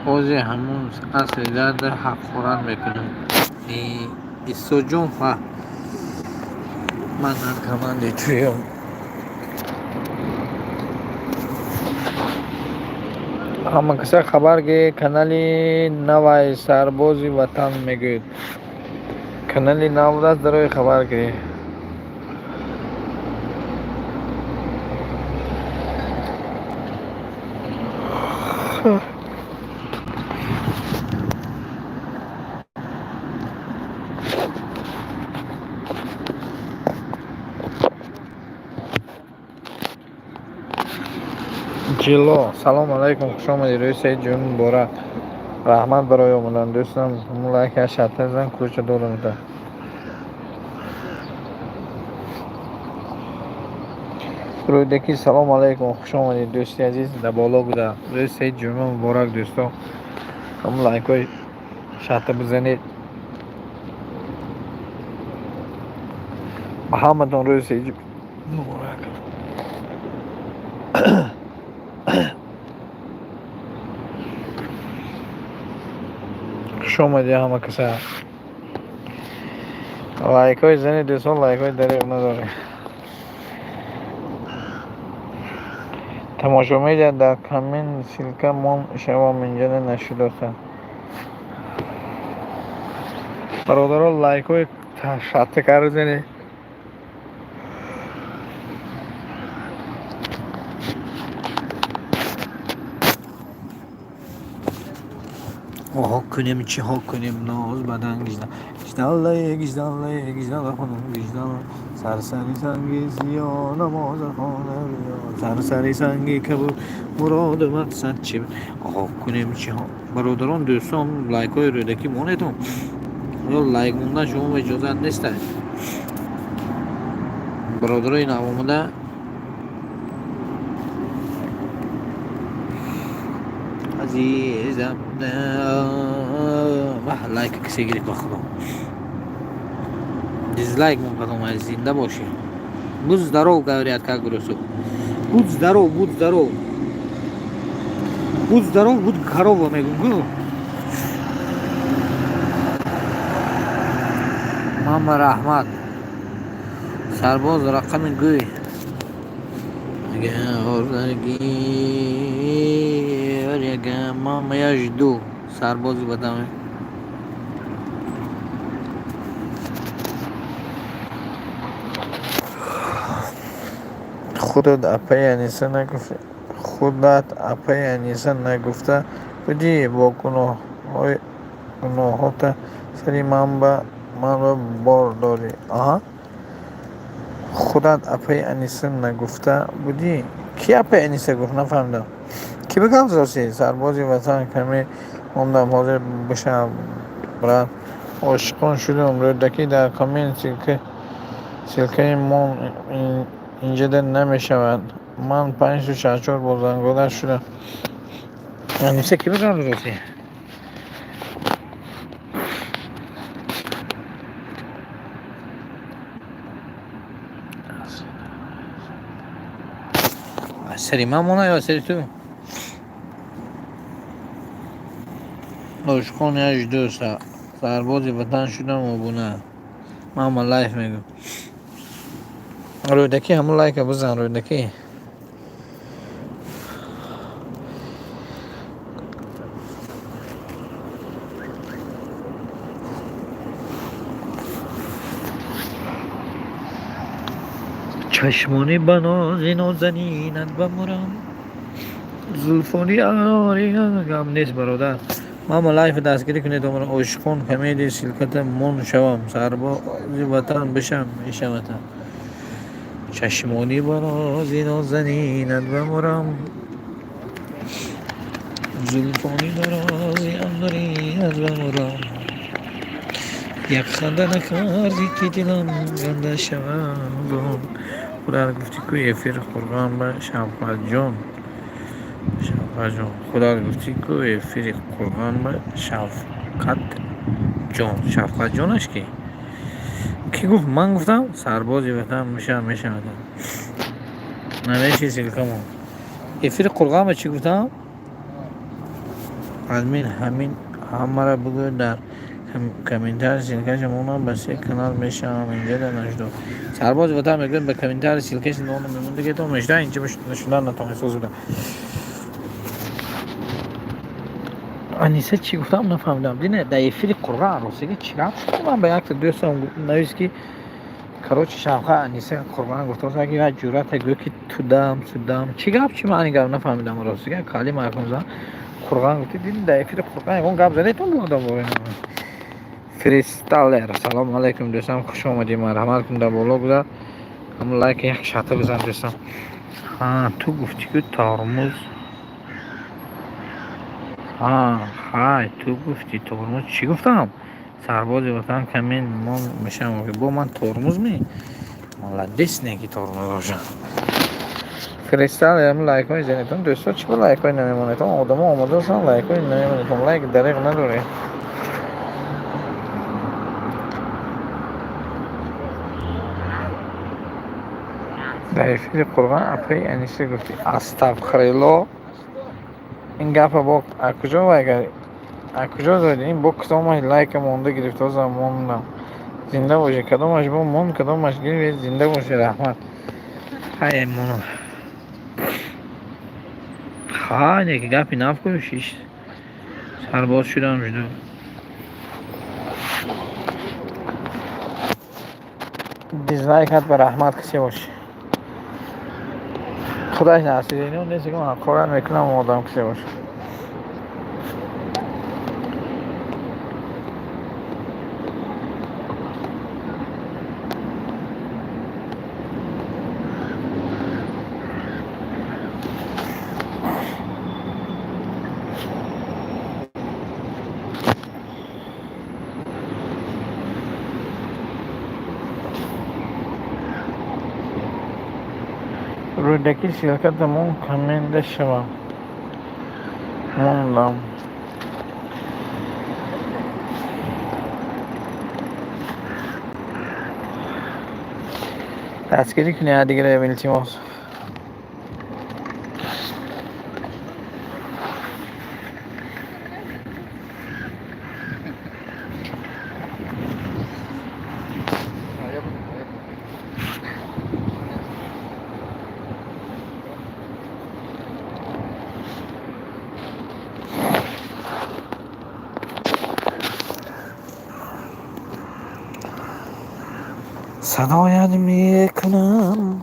Ҳозир ҳамун асри дарда ҳақорат мекунам. Исоҷон, фа ман наркоманди туям. Ҳама каса хабар ки канали навай Сарбози Ватан мегӯяд. Канали нав будааст, дарои хабар гирӣ. Ҷилло, салом алайкум, хуш омадед. Рӯи саид ҷумъа муборак. Раҳмат барои омадан, дӯстам. Лайка шарта зан, кӯча дорам. Рӯдаки, салом алайкум, хуш омадед, дӯсти азиз, дар боло буда. Рӯзи саид ҷумъа муборак, дӯсто. Ҳамун лайкҳои шарта бизанед. Ба ҳаматон рӯзи саид ҷумъа муборак. Хуш омадед ҳама каса. Лайкҳои занед, дӯстон, лайкҳои дареғ надоред. Тамошо медиҳад дар коммент ссылка мон шавам, инҷа нашудоста. Бародаро, лайкҳои шарта карда занед. Оҳо кунем, чиҳо кунем, ноз бадан гижда. Гиждаллай, гиждаллай, гиждалла хонум, гиждалла. Сарсари санги сиё намоза хона биё. Сарсари санги кабуд муроду мақсад чи? Оҳо кунем, чиҳо. Бародарон, дӯстон, лайкҳои рӯдакӣ монедум. Ё лайк мондан шумо иҷозат нестад. Бародарои навомада азизам, ваҳ, лайка кисе гирифт, ба худо. Дизлайк мон кадом, зинда бошӣ. Будь здоров, говорят, как русу. Будь здоров, будь здоров. Будь здоров, будь корова, мегӯм. Мама, раҳмат. Сарбоз, рақами гӯй. Мама, я жду. Сарбози Ватан. Худат апаи Аниса нагуфта, худат апаи Аниса нагуфта будӣ, бо гуноҳота сари манро бор дорӣ. Аҳа, худат апаи Аниса нагуфта будӣ. Ки апаи Аниса гуфт, нафаҳмидам. Ки ба гап зосӣ? Сарбози Ватан, каме мондам, ҳозир бишавам, брат. Ошиқон шудум. Рӯдакӣ, дар коммент ссылкаи мон инҷада намешавад. Ман 564 бо зангода шудам. Аниса ки ба гап зосӣ? Сари ман мона ё сари ту? Ошиқон, я жду. Сарбози Ватан шудам, обуна. Мама лайф мегӯ. Рӯдакӣ, ҳамун лайка бизан, рӯдакӣ. Чашмони ба нози нозанинат бамурам. Зулфони ари гам нест, бародар. Мама лайф дастгирӣ кунед. Ошиқон комеди, ссылката мон шавам. Сарбози Ватан бишам, мешавата. Чашмони ба нози нозанинат бамурам. Зулфони дарози андарият бамурам. Як ханда накардӣ, ки дилам ганда шавад. Худат гуфтӣ ку эфир Қурғон ба Шавқатҷон. Шавқатҷон. Худат гуфтӣ ку эфири Қурғон ба Шавқатҷон. Шавқатҷонаш ки? Ки гуфт? Ман гуфтам? Сарбози Ватан мешавам, мешавад. Намеши ссылкамон. Эфири Қурғон ба чӣ гуфтам? Админ, ҳамин ҳамаро бигӯ дар комментарий ссылкаша монам, ба се канал мешавам, инҷа нашудо. Сарбози Ватан мегӯяд, ба комментарий ссылкаша нонам мемонда, ки то мешуда, инҷа нашудан натонисоз буда. Аниса чӣ гуфтам, нафаҳмидам. Дине, дар эфири Қуръон ростига чӣ гап шуд? Ман ба якта дӯстам навист, ки, короче, шавха Аниса Қуръон гуфта, ки ва ҷуръата гӯ, ки тудам судам. Чӣ гап? Чӣ ман ин гап нафаҳмидам, ростига. Кали марҳумзан Қуръон гуфти. Дидин, дар эфири Қуръон ягон гап задетон бу одам? Фристайлер, салому алайкум, дӯстам, хуш омадӣ, марҳамат кун, дар боло гузар, ҳамн лайк як шата бизан, дӯстам. Ҳа, ту гуфтӣ, ки тормуз. Ҳа, ҳай, ту гуфтӣ тормуз. Чӣ гуфтам? Сарбози ватан, камин мон мешавам. Бо ман тормуз ми? Молодец, не ки тормуз бошам. Фристайл, ям лайкҳои занетон, дӯсто, чӣ ба лайкҳои намемонедон? Одамо омодаастанд, лайкҳои намемонедон, лайк дариқ надоред. Дар эфири Қуръон апаи Аниса гуфтӣ, астағфирулло. Ин гапа бо аз куҷо вай карди, аз куҷо додӣ? Ин бо кадомаш лайка монда гирифтозам, мондам. Зинда бошӣ. Кадомаш бо монд, кадомаш гирифт? Зинда бошӣ, раҳмат. Ҳай, моно, ҳай, не ки гапи нав кӯшиш. Сарбоз шудам, жду. Дизлайкат ба раҳмат, касе бошӣ. Худаш насиди ино нест, ки ман ҳақорат мекунам одам, касе боша. Рӯдакӣ, ссылка мон, коммента шавам, мондам. Дастгирӣ кунед дигар, илтимос. А я буду. Садоят мекунам,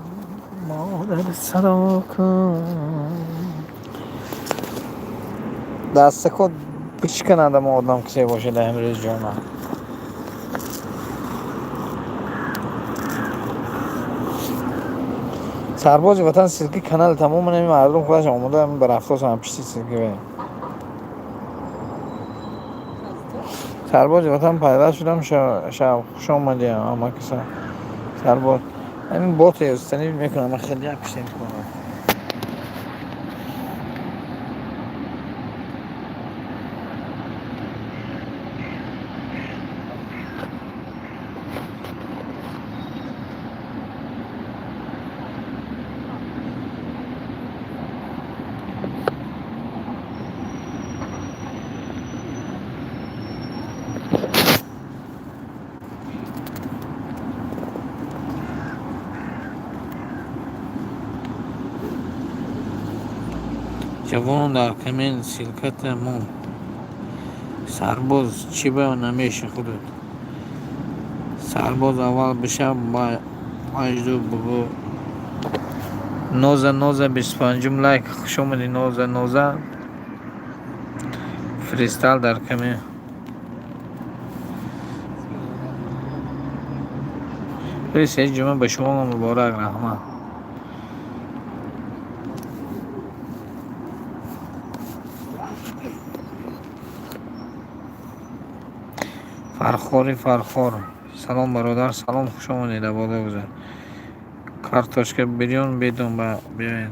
модар, садо кун. Дастако бишканадам, одам кисе бошад имрӯз ҷома. Сарбози ватан, ссылки канал тамоман ами мардум худаш омода ба рафтосам пишти ссылки бе. Сарбози ватан, пайдо шудам, шаб хуш омадӣ, ама каса. Сарбоз, ҳамин боте устани мекунам, ман хеле як пишти мекунам. Ҷавон, дар камин ссылка мон. Сарбоз, чӣ ба намеши худат? Сарбоз, аввал бишав маҷду бугӯ. Ноза, Ноза, 25-ум лайк, хуш омадӣ, Ноза, Ноза. Фристайл, дар камин рӯзи ҷумъа ба шумо муборак, раҳмат. Фархори Фархор, салом, бародар, салом, хуш омадед, боло гузар. Картошка бирён бедон ба биёед.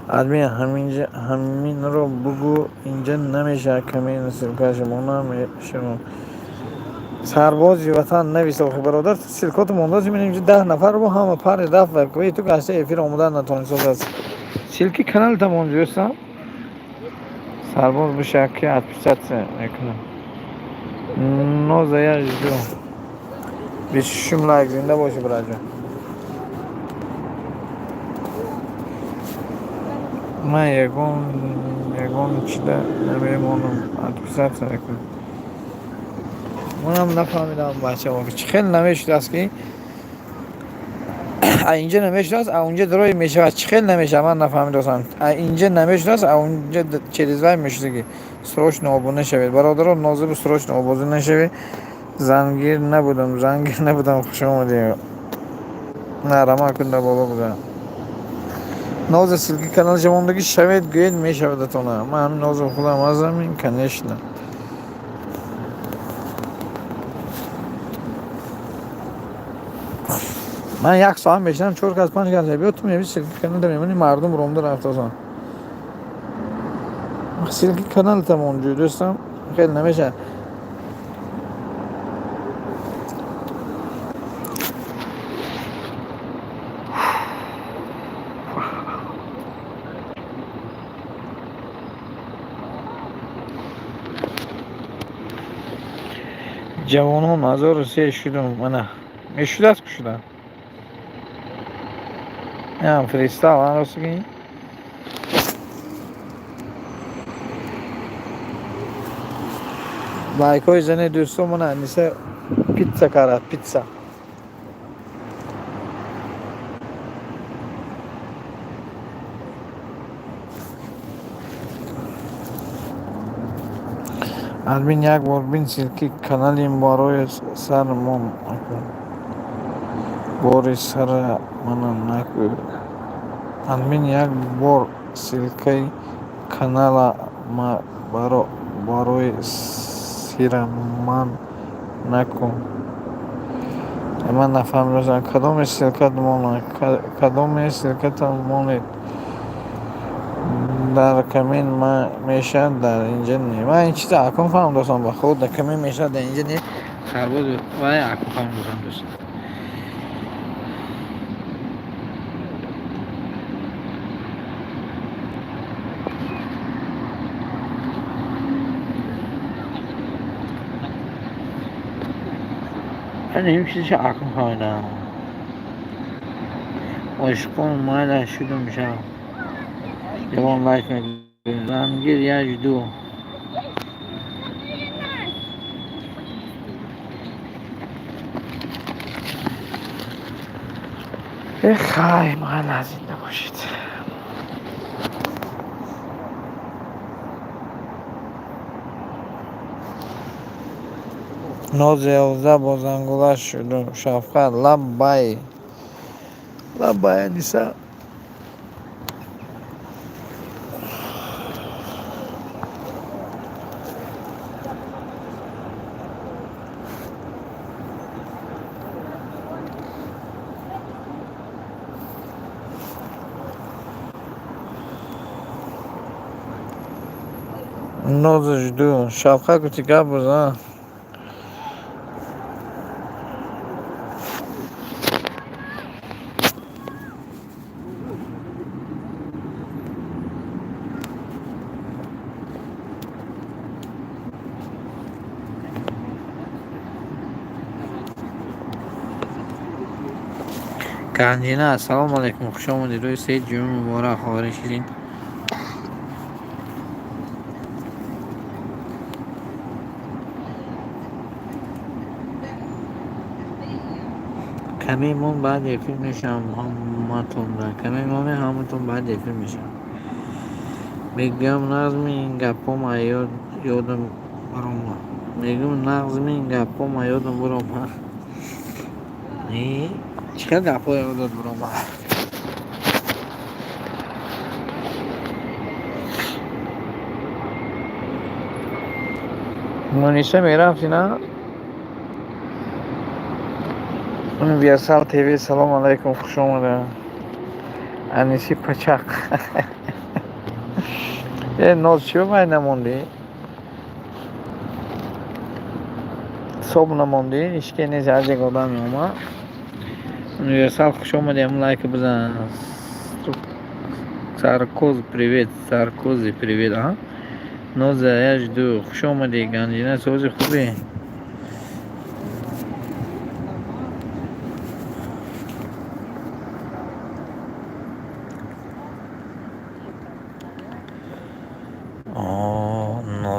Админ, ҳаминро бугӯ, инҷа намешавад, камин ссылка шумо намешавад. Сарбози ватан, навис, охи бародар, ссылка то мондааст, мебинем инҷа 10 нафар бо ҳама пари рафт ва ту гашта эфир омода натонистааст. Ссылки каналта монҷӯстам. Сарбоз бишавад, ки отписаться мекунам. Ноза, я жду. 26 лайк, зинда бошӣ, братҷон. Ман ягон чида намемонам, отписаться мекунам. Манам нафаҳмидам, бачаҳо, чӣ хел намешудааст, ки а инҷа намешудааст, а унҷа дарои мешавад. Чӣ хел намешавад, ман нафаҳмидастам. А инҷа намешудааст, а унҷа через вай мешуда, ки срочно обуна шавед, бародарон. Нозиру, срочно обуна нашавед. Зангир набудам, зангир набудам. Хуш омадед. На рама кунда боло буда. Ноза, ссылки канал шавондагӣ шавед, гӯед, мешавадатона. Ман ҳамин нозу худам азамин, конечно. Ман як соат мешинам, чор кас, панҷ кас биё, ту меби, ссылки каналта мемонӣ, мардум ромда рафтасан. Ссылки каналтам онҷо, дӯстам, хеле намешавад. Ҷавонон, 1003 шудум. Мана мешудааст, кушудан ям фристайл ростги. Лайкҳои зани, дӯстон. Мана Аниса питса карад, питса. Админ, як бор бин, ссылки канали барои сармон накун, бори сара мана накӯ. Админ, як бор ссылкаи канала ма барои сираман накун. Ман нафаҳмидам, кадоме ссылкат монад, кадоме ссылкатам монед. Дар коммент мешавад, дар инҷа не. Ман ин чиза акун фаҳмидастам, ба худ дар коммент мешавад, дар инҷа не. Сарбоз вай, акун фаҳмидастам, дӯст. Ман ин чиза акун фаҳмидам. Ошиқон, майла шудум шав. Ягон лайк мекунед. Зангир, я жду. Эх, хай, майла, зинда бошед. Нози 11 бо зангула шудум. Шафқат, лаббай. Лаббай, Аниса. Ноза, жду. Шафқат гуфти, гап бизан. Ганҷина, ассалому алайкум, хуш омадед. Рӯзи саид ҷумъа муборак, хоҳари ширин. Каме мон, баъд эфир мешавам ҳаматонда. Каме моне, ҳаматон, баъд эфир мешавам. Мегӯям, нағзми ин гапҳом ёдам баромад. Мегӯям, нағзми ин гапҳом ёдам баромад. Чӣ хел гапҳо ёдат баромад? Муниса, мерафтӣ, на? Универсал ТВ, салом алайкум, хуш омада. Аниси пачақ. Э, ноз, чӣ вай намондӣ? Соб намондӣ? Ҳичке нест, ҳар як одам меомад. Универсал, хуш омадӣ, ҳамн лайка бизан. Саркоз, привет, Саркози, привет, а? Ноза, я жду. Хуш омадӣ, Ганҷина, сози, хубе?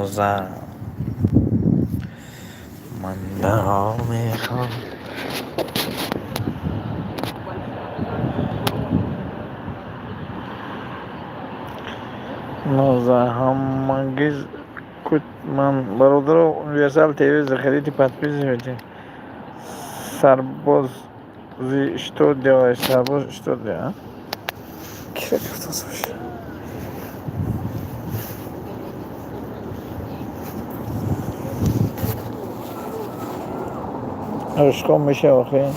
Тоза ман даро мехоҳам. Ноза ҳамагиз кут ман бародаро Универсал ТВ заходите, подписывайтесь. Сарбози что делаешь? Сарбоз что делаешь? Кира гуфтас боша. Ошқом меша охе.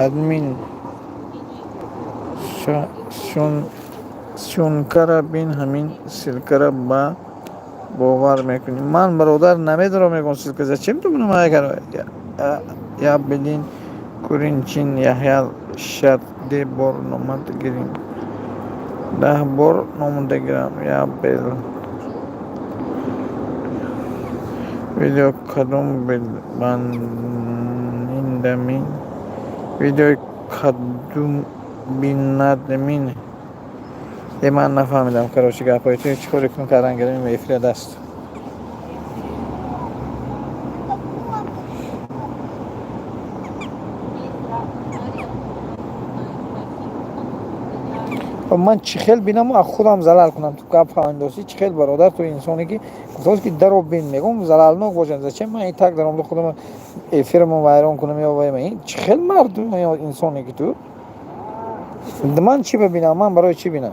Админ сюнкара бин, ҳамин ссылкара ба бовар мекунӣ. Ман бародар намедорам ягон ссылка. Зачем ту мунамая я бедин куринчин Яҳя шат де бор номад гирим. 10 бор номада гирам. Я бел. Видео кадом баниндамин. Видеои кадум бинадмин. Е, ман нафаҳмидам, короче, гапҳои ту. Чӣ коре кунам, кардан гирем эфира даст. Ман чӣ хел бинаму аз худам залал кунам? Ту гап фаҳмидосӣ, чӣ хел, бародар? Ту инсоне ки гуфтост ки даро бин, мегӯм залалнок бошам. Зачем ман ин так даромада худам эфирамо вайрон кунам ё вай? Ин чӣ хел мардум инсоне ки ту? Ман чӣ бибинам? Ман барои чӣ бинам?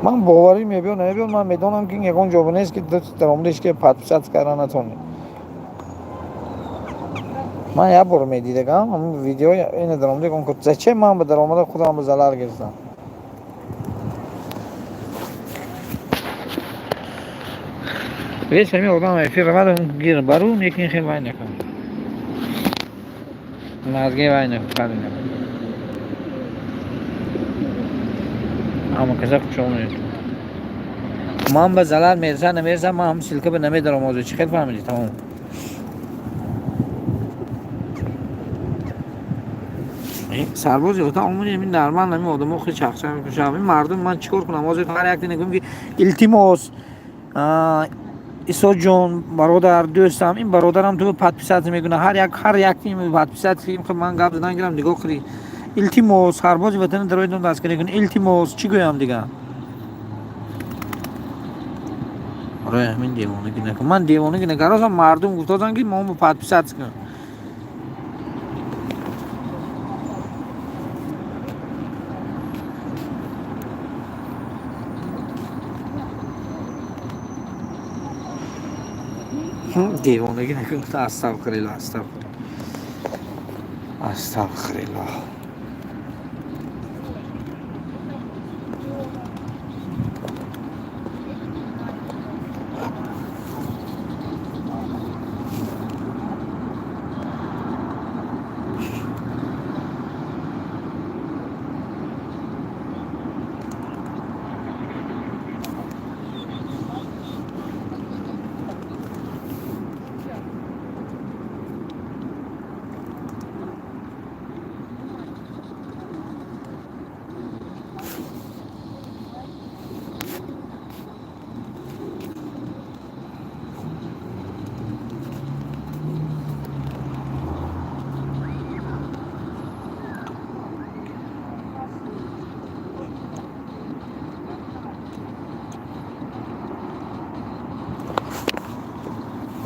Ман боварӣ мебиёд, намебиёд, ман медонам ки ягон ҷо нест ки даромада ҳеч ки подписаться карда натонӣ. Ман як бор медидагам ҳамин видео ина даромада ягон. Зачем ман ба даромада худам ба залал гирифтам? Весь ҳамин одам эфир равад, гир барун, лекин хел вай накун. Мазги вай накун, хари накун. Ҳама каса хушомадед. Ман ба залал мерасад, намерасад, ман ҳам ссылка ба намедарам ҳозир. Чӣ хел фаҳмидӣ? Тамом. Сарбози ота омади, ҳамин нормал, ҳамин одамо хеле чахчах мекушанд. Ҳамин мардум, ман чӣ кор кунам ҳозир? Ҳар як дина гӯям ки илтимос, Исоҷон, бародар, дӯстам, ин бародарам ту подписаться мекунад. Ҳар як подписаться ман гап задан гирам, нигоҳ кунӣ. Илтимос, сарбози ватани дароидон дастгирӣ кун. Илтимос, чӣ гӯям дига? Оре, ҳамин девонагӣ накун. Ман девонагӣ накардам, мардум гуфтоданд ки мо подписаться кун. Девонагӣ накун. Астағфируллоҳ, астағфируллоҳ. Астағфируллоҳ.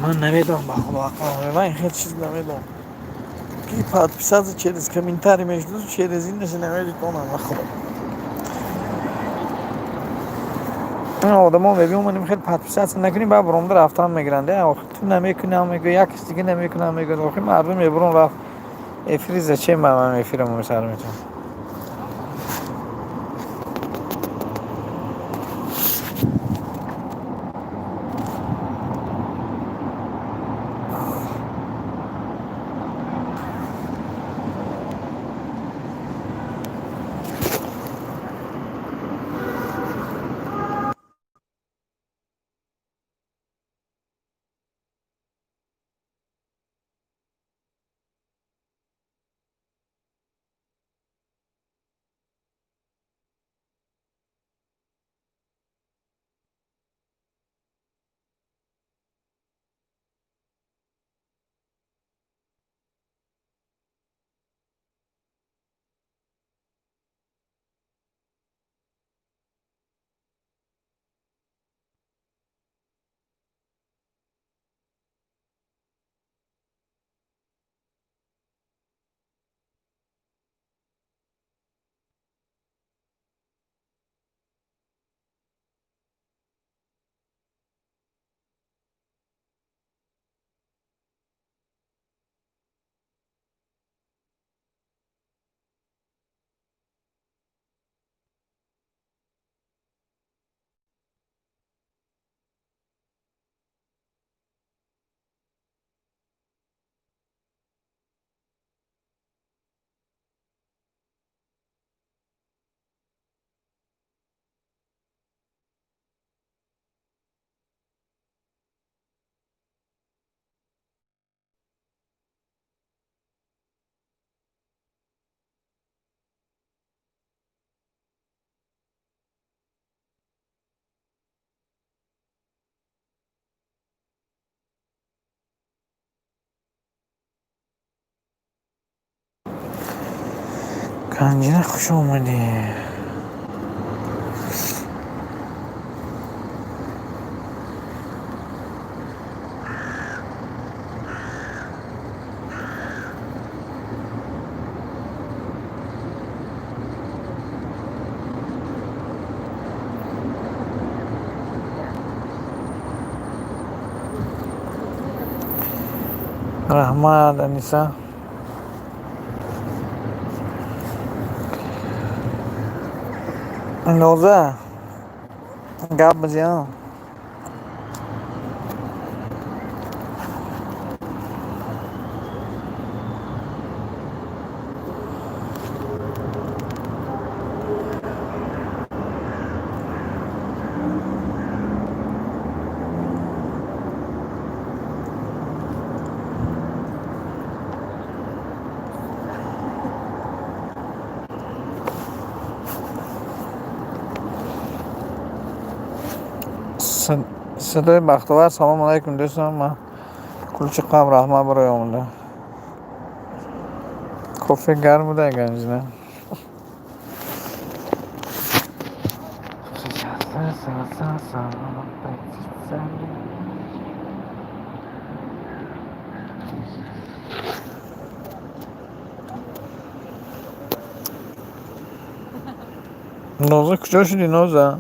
Ман намедонам, ба Худо, ман ин хел чиз намедонам. Ки подписаться через комментарий мешуд, через инаш намедонам, ба Худо. Одамо мебиём, хел подписаться накунӣ, баъд баромада рафтан мегиранд. Охи ту намекунӣ, мегӯ, як кас дига намекунам, мегӯяд. Охи мардум мебурон рафт. Эфири зачем ман эфирамо сар метавонам? Ганҷина, хуш омадӣ. Раҳмат, Аниса. Ноза, гап бизиям. Садои Бахтовар, салому алайкум, дӯстон. Ман кулчи қам, раҳмат барои омада. Кофе гарм буда, Ганҷина. Ноза, куҷо шудӣ, Ноза?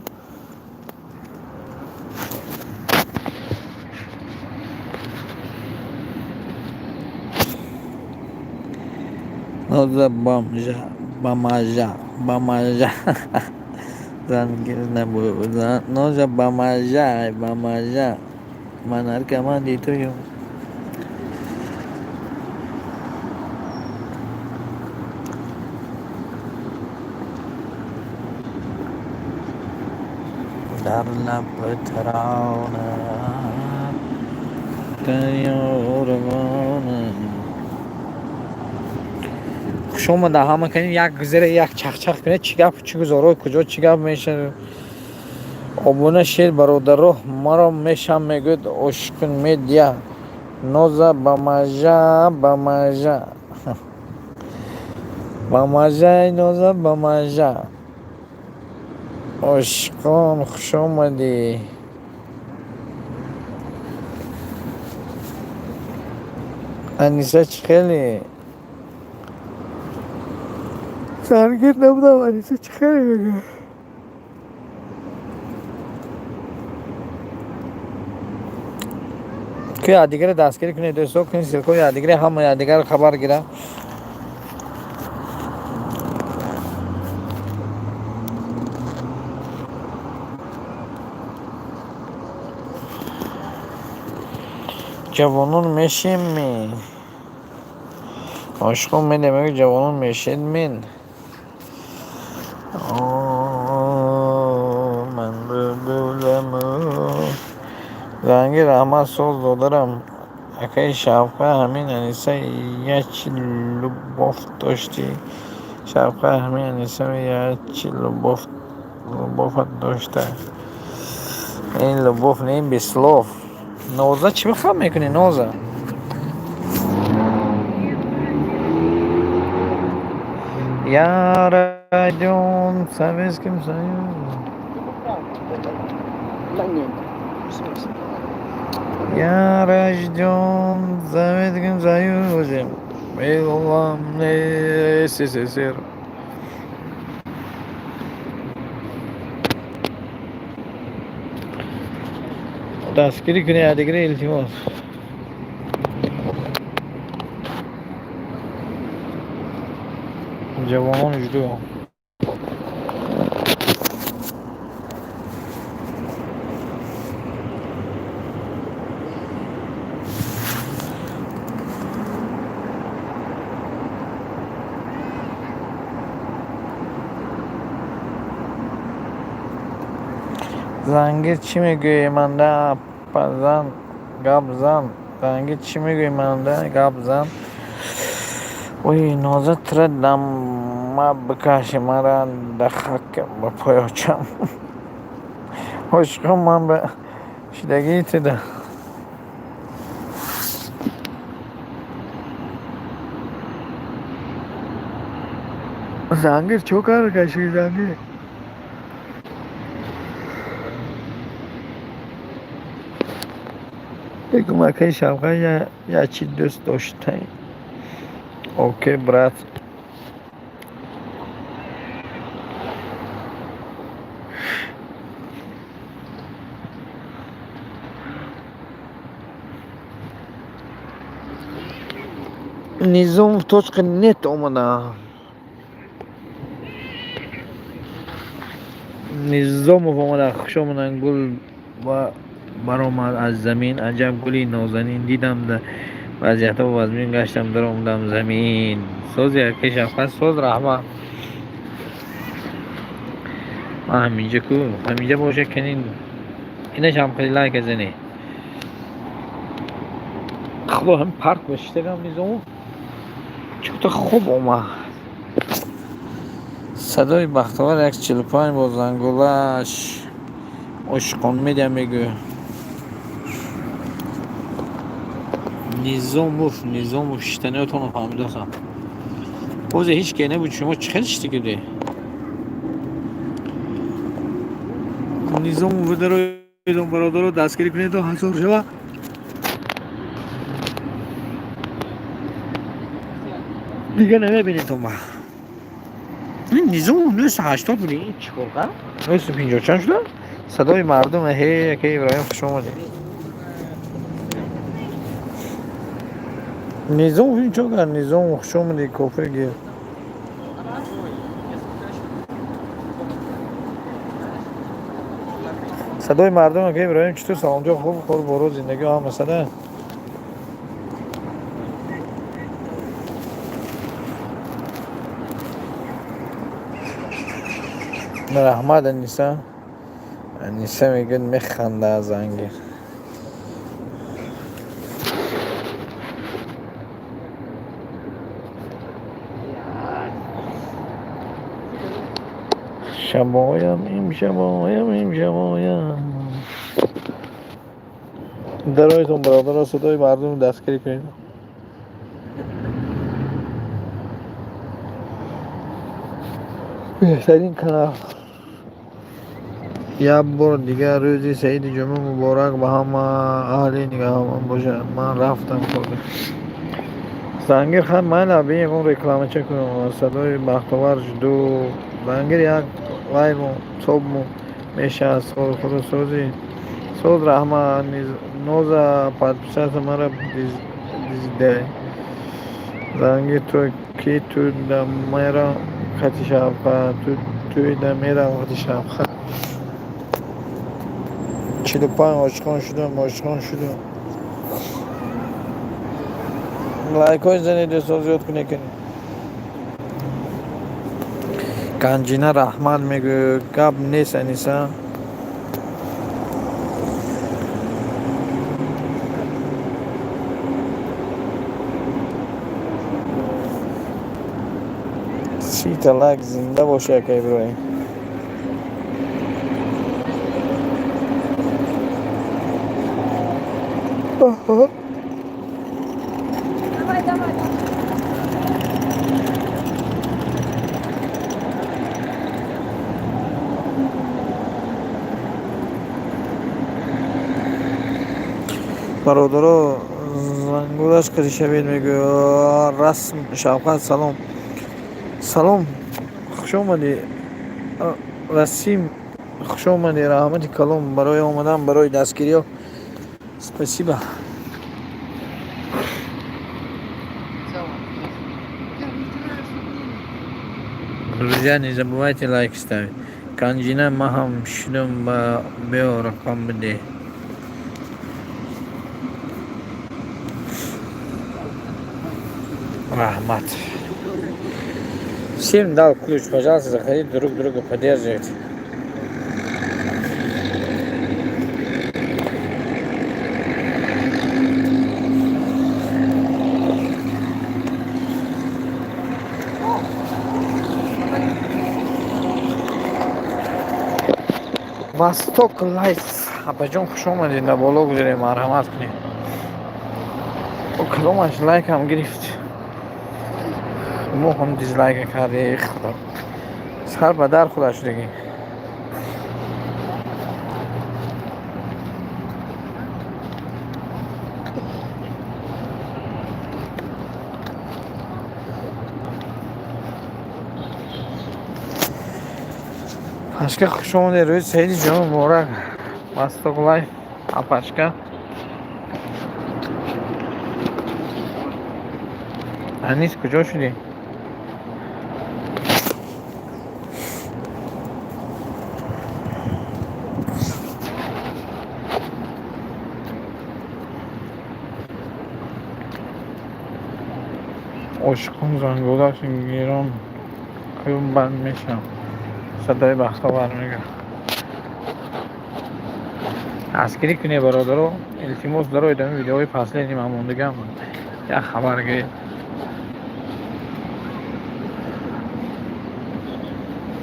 Ноза бомжа, бомажа, бомажа. Зангир набуд. Ноза бомажа, бомажа. Ман наркомани туюм. Дар лаб тарона тайёрвона. Хуш омада ҳама. Канем як зера як чахчах кунед. Чӣ гап, чӣ гузоро, куҷо чӣ гап мешавад? Обуна шед, бародаро, маро мешам, мегӯяд Ошкун Медиа. Ноза бамажа, бамажа, бамажай, Ноза бамажа. Ошиқон, хуш омадӣ. Аниса, чӣ хеле саргир набудам. Аниса, чӣ хеле мегӯяд? Ки якдигаре дастгирӣ кунед, дӯсто, кунед ссылка и якдигаре, ҳама якдигарро хабар гиранд. Ҷавонон мешем ме? Ошиқон медем, мегӯяд, ҷавонон мешед мен. Ман булбуламу. Занги, раҳмат, соз додарам. Акаи Шавқа, ҳамин Аниса ячи любовь доштӣ. Шавқа, ҳамин Аниса ячи любовь ат дошта. Ин любовь не, ин без слов. Ноза, чӣ бихаб мекунӣ, Ноза? Я рожден в Советском Союзе. Да нет, в смысле? Я рожден в Советском Союзе. Был мне СССР. Дастгирӣ кунед якдигаре, илтимос. Ҷавонон, жду. Зангир, чӣ мегӯӣ манда, апазан, гап зан. Зангир, чӣ мегӯӣ манда, гап зан. Ой, Ноза, тра дама бикаши, мара дахак ба поёчам. Ошиқон, ман ба шидагии туда. Зангир чо кар каши, Зангир? Бегум, акаи Шавқат, я чӣ дӯст доштаем. Окей, брат. Низомов точка нет омада. Низомов омада, хуш омадан. Гул баромад аз замин, аҷаб гули нозанин дидам, да вазъиятҳо вазмин гаштам, даромадам замин. Сози, акаи Шавқат, соз, раҳмат. Ман ҳаминҷа ку, ҳаминҷа боша, канин инашам хеле лайка зане. Худо, ҳам парк бошиштагам. Низомов чӯта хуб омад. Садои Бахтовар 145 бо зангулаш ошиқон медиа мегӯяд. Низомов, Низомов, шиштаниётонро фаҳмидосам. Бозе ҳеҷ ке набуд, шумо чӣ хел шишта кардед? Низомов, дароидон, бародаро, дастгирӣ кунед, то 1000 шава. Дига намебинед ма. Ин Низомов 980 буди, ин чӣ кор кард? 950 чанд шуда? Садои мардум. Ҳе, ака Иброҳим, хуш омадед. Низомов ин чо кард? Низомов, хуш омадӣ, кофир гир. Садои мардум. Ака Иброҳим, чутур, саломҷо, хуб, кор боро, зиндагӣ ҳама сада. Раҳмат, Аниса. Аниса мегӯяд, механда аз зангир. Шабоям, имшабоям, имшабоям. Дароитон, бародаро, садои мардум, дастгирӣ кунед. Беҳтарин канал. Як бор дигар рӯзи саиди ҷумъа муборак ба ҳама аҳли нигаҳбон бошад. Ман рафтам кор. Зангир, хан майла, би ягон рекламача кунам. Садои Бахтовар жду. Зангир, як лайву собму мешавад. Худо сози, соз, раҳмат. Ноза, подписаться мара диздай. Зангир, ту ки ту да мера хати Шавқа, туи да мерам хати Шавқа. 45 ошиқон шудам, ошиқон шудам. Лайкҳои занед, дӯстон, зиёд кунед, кунед. Ганҷина, раҳмат мегӯяд. Гап нест, Аниса. 30-та лайк, зинда боши, ака Иброҳим. Давай, давай, давай. Бародаро, зангулаш кашавед, мегӯяд. Расм Шавқат, салом, салом, хуш омадӣ. Расим, хуш омадӣ, раҳмати калом барои омадан, барои дастгириҳо, спасибо. Друзья, не забывайте лайк ставить. Канҷина, ман ҳам шудам, ба биё, рақам бидеҳ. Раҳмат. Всем дал ключ, пожалуйста, заходите, друг друга поддерживайте. Восток Лайс, апаҷон, хуш омадед, дар боло гузарем, марҳамат кунед. О, каломаш лайкам гирифт. Мо ҳам дизлайка карди, худо, сар ба дар худа шудагӣ. Пашка, хуш омадед, рӯзи саиди ҷумъа муборак. Восток Лайф, апашка. Анис, куҷо шудӣ? Ошиқон зангулаш гирон кӯм банд мешавам. Садои бахтовар мега. Дастгирӣ кунед, бародаро, илтимос. Дароед, ами видеоҳои последний ман мондагам, як хабар гиред.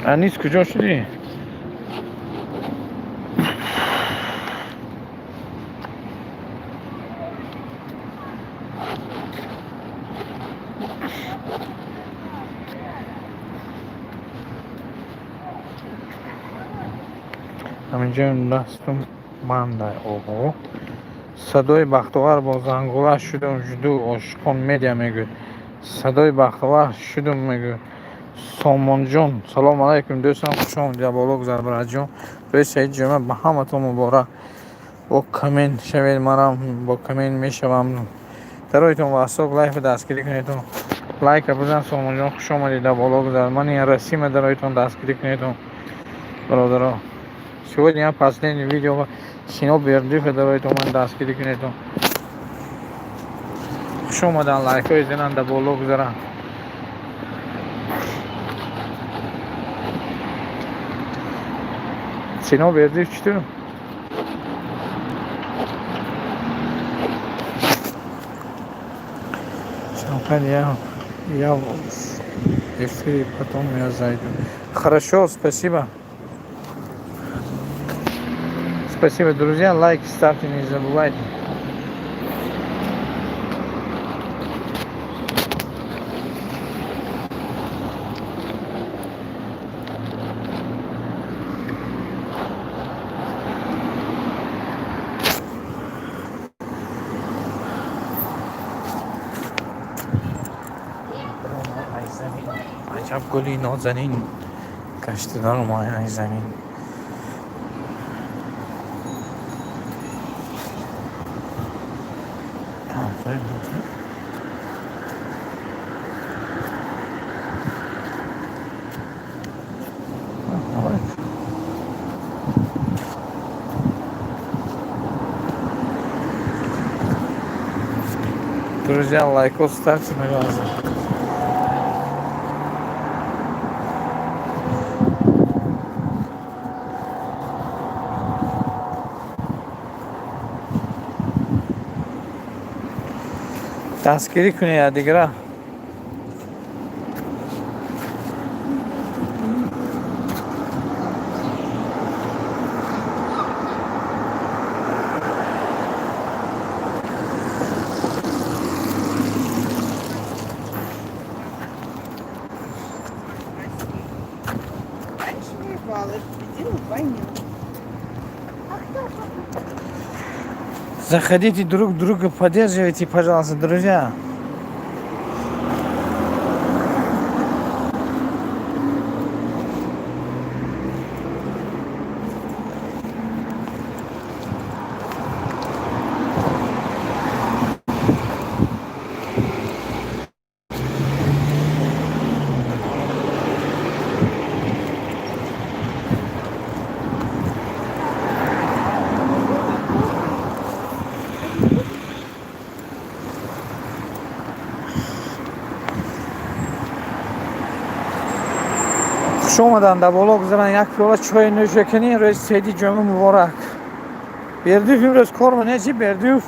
Анис, куҷо шудӣ? Ҳаминҷо дастум бандай. Оҳо, садои бахтовар бо зангула шудум, жду. Ошиқон медиа мегӯяд, садои бахтовар шудум, мегӯяд. Сомонҷон, салому алайкум, дӯстам, хуш омадед. Боло гузар, братҷон. Рӯзи саиди ҷумъа ба ҳаматон муборак. Бо коммент шавед, манам бо коммент мешавам. Дароитон Восток Лайф дастгирӣ кунедон, лайка бизан. Сомонҷон, хуш омадед, дар боло гузар. Ман ин расима, дароитон, дастгирӣ кунедон, бародаро. Сегодня я последнее видео Сино Бердиев, дароитон, ман дастгирӣ кунедон. Хуш омадан, лайкҳои зинан, дар боло гузаранд. Сино Бердиев чӣ? Шавкат, я в эфире, потом я зайду. Хорошо, спасибо. Спасибо, друзья. Лайки ставьте, не забывайте. Аҷаб гули нозанин гашта дар ай замин. Давай. Друзья, лайкос ставьте, пожалуйста. Дастгирӣ кунед дигара. Раньше воевала, победила в войне. Заходите, друг друга поддерживайте, пожалуйста, друзья. Хуш омадан, дар боло гузаран, як пиёла чой нӯшоканӣ. Рӯзи саиди ҷумъа муборак. Бердиев имрӯз кор нечи, Бердиев?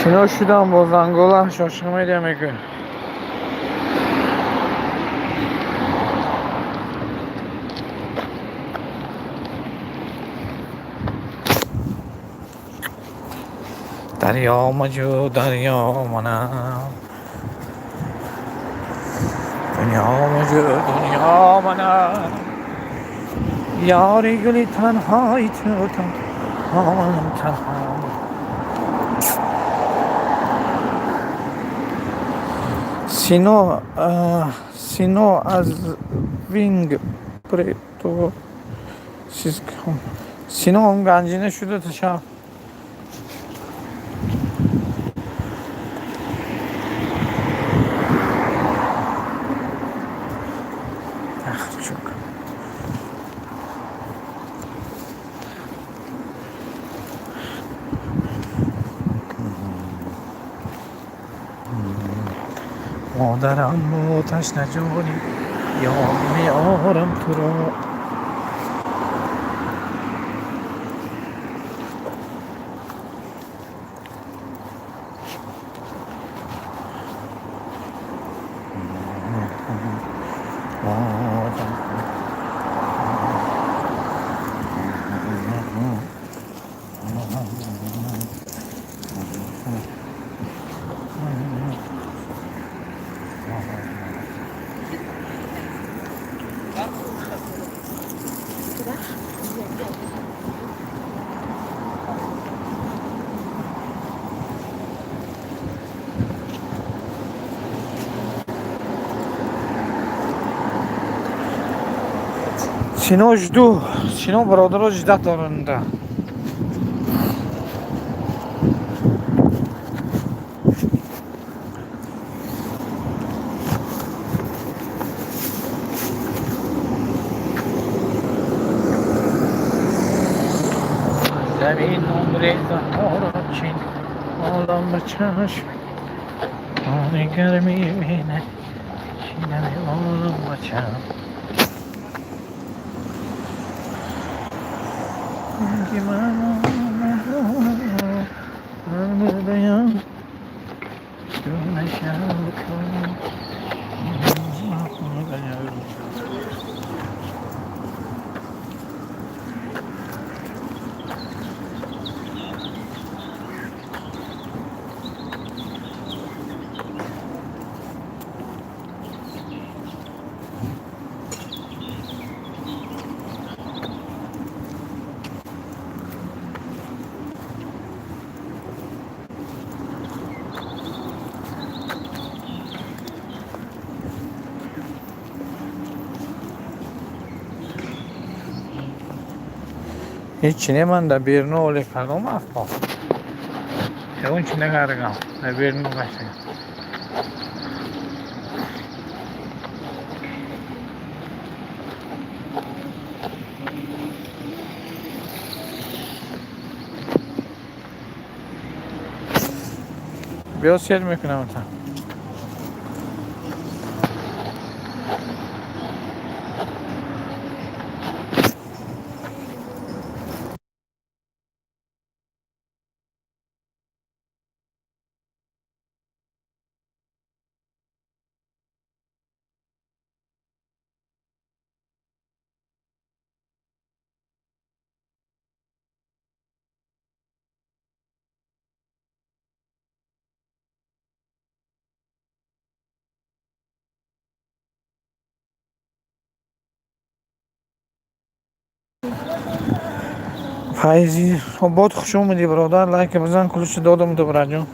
Шино шудам бо зангола, шошиқ медиа мекун. Дарё маҷӯ, дарё манам, дунё маҷӯ, дунё манам, ёри гули танҳои ту, танҳо манам, танҳо. Сино, Сино аз винг прето Сино он ганҷина шуда ташав. Ах, чук. Модарам бо ташнаҷонӣ ёд меорам туро. Сино, жду. Сино, бародаро ждать доранда. Замин резаҳоро чин, олам ба чашм гар мебинад, чинами олам ба чашм ки ман мурдаям. Ҳеҷ не, ман дар беруно оле кардам, афто ягон чи накардам, дар беруно гаштам. Биё, сер мекунам та. Файзи обод, хуш омадӣ, бародар, лайка бизан, ключи додам ту, браҷон.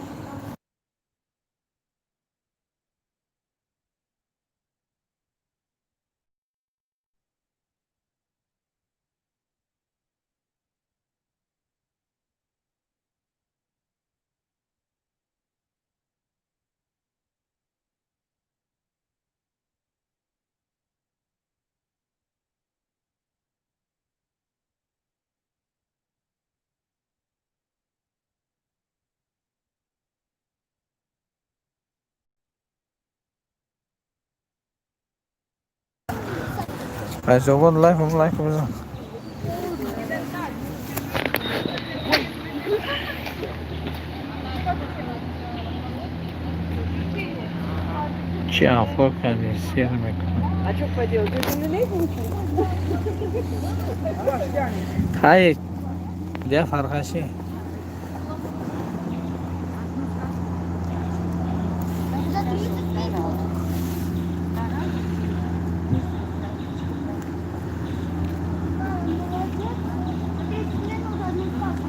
Файзобод, лайкам, лайка бизан. Чӣ афкор кардӣ, сер мекунам. А что поделать? Ты же не лезь ничего. Хай, дия фарқаши. За 35 минут. Молодец. 30 минут одну папу.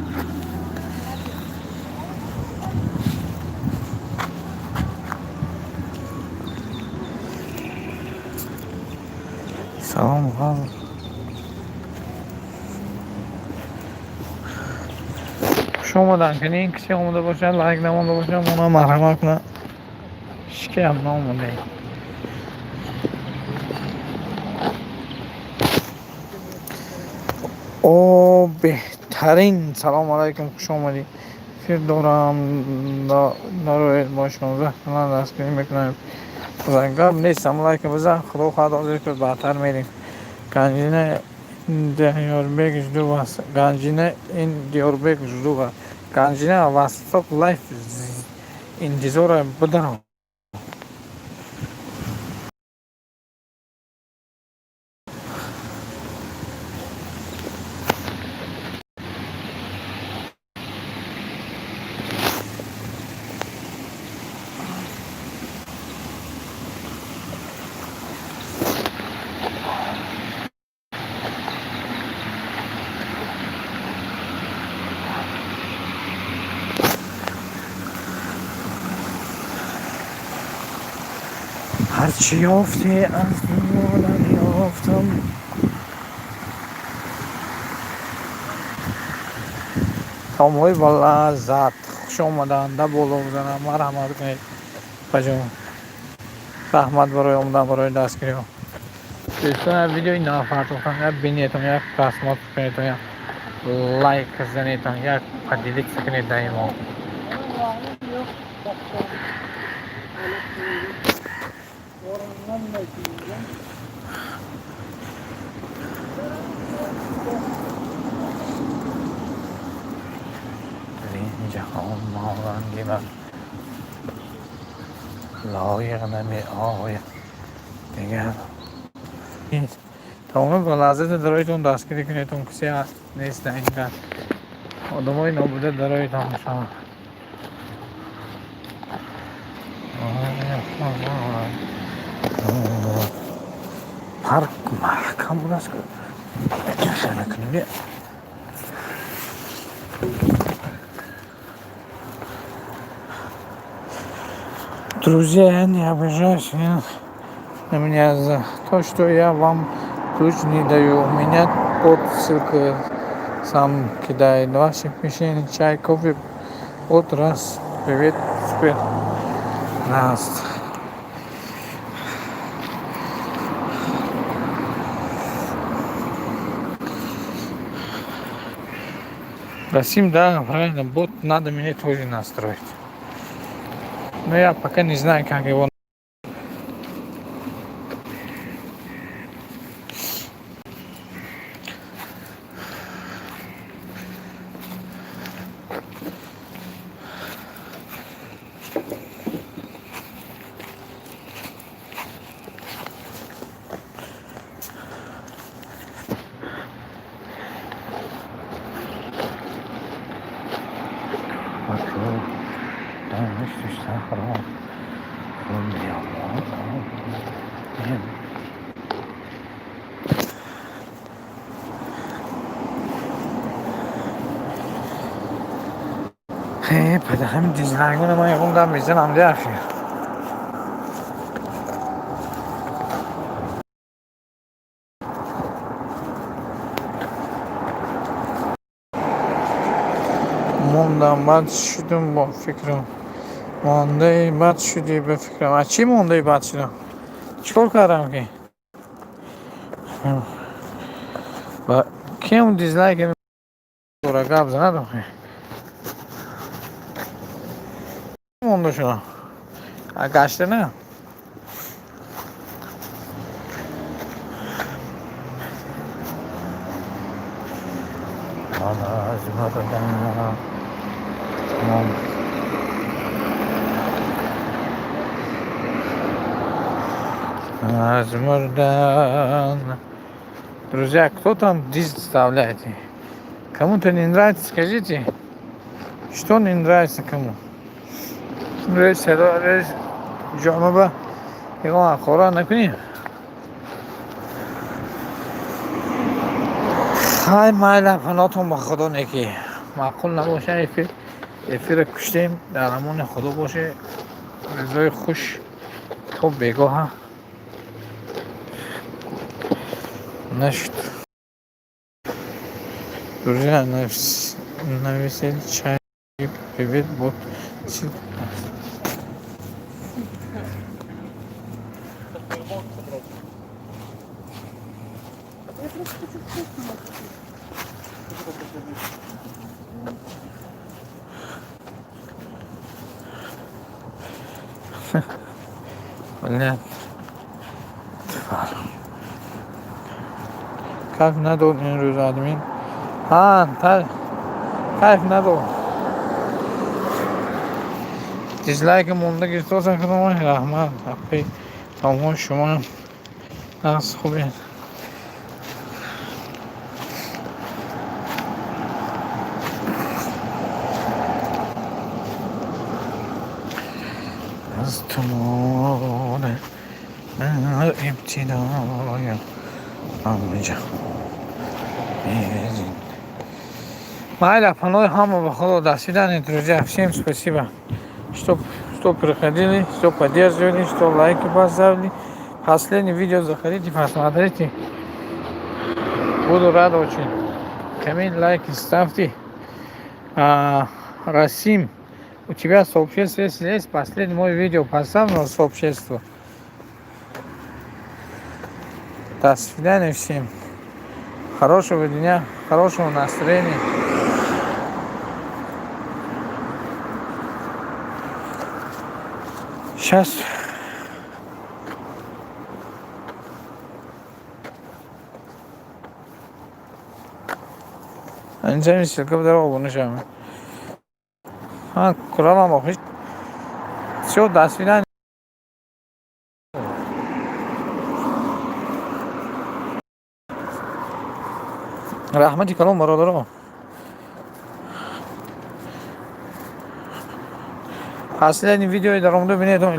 Салом, ғазр. Хуш омадан. Кани, кисе омада бошад, лайк намонда бошад, мона марҳамат кунад. Ҳичкиам наомада. О, беҳтарин! Салому алайкум, хуш омадӣ. Фикр дорам, дароед, бо 16 кунанд дастгирӣ мекунем. Гап нестам, лайка бизан, худо хоҳад, ҳозир ки баъдтар мерем. Ганҷина Диёрбек, жду вас. Ганҷина ин Диёрбек, жду вас. Ганҷина Восток Лайф интизора бударам. Ҳарчи ёфте, аз модар ёфтам. Таомҳои ба лаззат. Хуш омаданд, да боло бизанам, марҳамат кунед. Баҷон. Раҳмат барои омадан, барои дастгириҳо. Дӯстон, як видеои нафартохтан, як бинетон, як просмотр кунедон, як лайк занедон, як поделиться кунед даимо. Дар ин ҷаҳон монанди ман лоиқ намеояд дигар. Тамоми ба лаззати дароитон дастгирӣ кунедон, кисе нест дар ин гап. Одамои нобуда дароитон мешаванд. Парк маҳкам будааст. Мекунем. Друзья, не обижайтесь на меня за то, что я вам ключ не даю. У меня под ссылка сам кидает ваши печенье, чай, кофе. Вот раз, привет, успех. Раз. Расим, да, правильно, бот надо мне тоже настроить. Но я пока не знаю, как его. Вокруг донести сахаром, он Нет. Хе, пада ҳамин дизлайкона ман ягон гап мезанам, диафи. Мондам, бад шудум бо фикрам. Мондаи бад шудӣ ба фикрам. Аз чӣ мондаи бад шудам? Чӣ кор кардам ки? Ба кем дизлайк дора, гап занад охи. Монда шудам. А гашта на? Аз мардам. Тамом. Аз мурдан. Друзья, кто там диск вставляете? Кому-то не нравится, скажите, что не нравится кому? Ҷомаба ягон ҳақора накунем. Хай, майла, панотон ба Худо. Неки маъқул набоша, эфир эфира куштем. Дар амони Худо боше, рӯзои хуш то бегоҳа. Нашуд. Друзья, навесили чай. Привет, бот. Ссылка. Я просто хочу вкусного купить. Блядь. Тварь. Кайф надод ин рӯз админ. Ҳа, кайф надод. Дизлайк монда гирифтосан кадом раҳмат. Ҳаққи тамоми шумо нағз хубед. Аз тумоне ибтидоя амҷа. Майла, панои ҳама ба Худо. До свидания, друзья. Всем спасибо, что приходили, что поддерживали, что лайки поставили. Последнее видео заходите, посмотрите. Буду рад очень. Коммент, лайки ставьте. А, Расим, у тебя сообщество, если есть, последнее мое видео поставь на сообщество. До свидания всем. Хорошего дня, хорошего настроения. Сейчас. Инҷа ссылка бидара обуна шавем. Куравам охиш. Всё, до свидания. Раҳмати калом, бародаро. Последний видеои даромада бинед.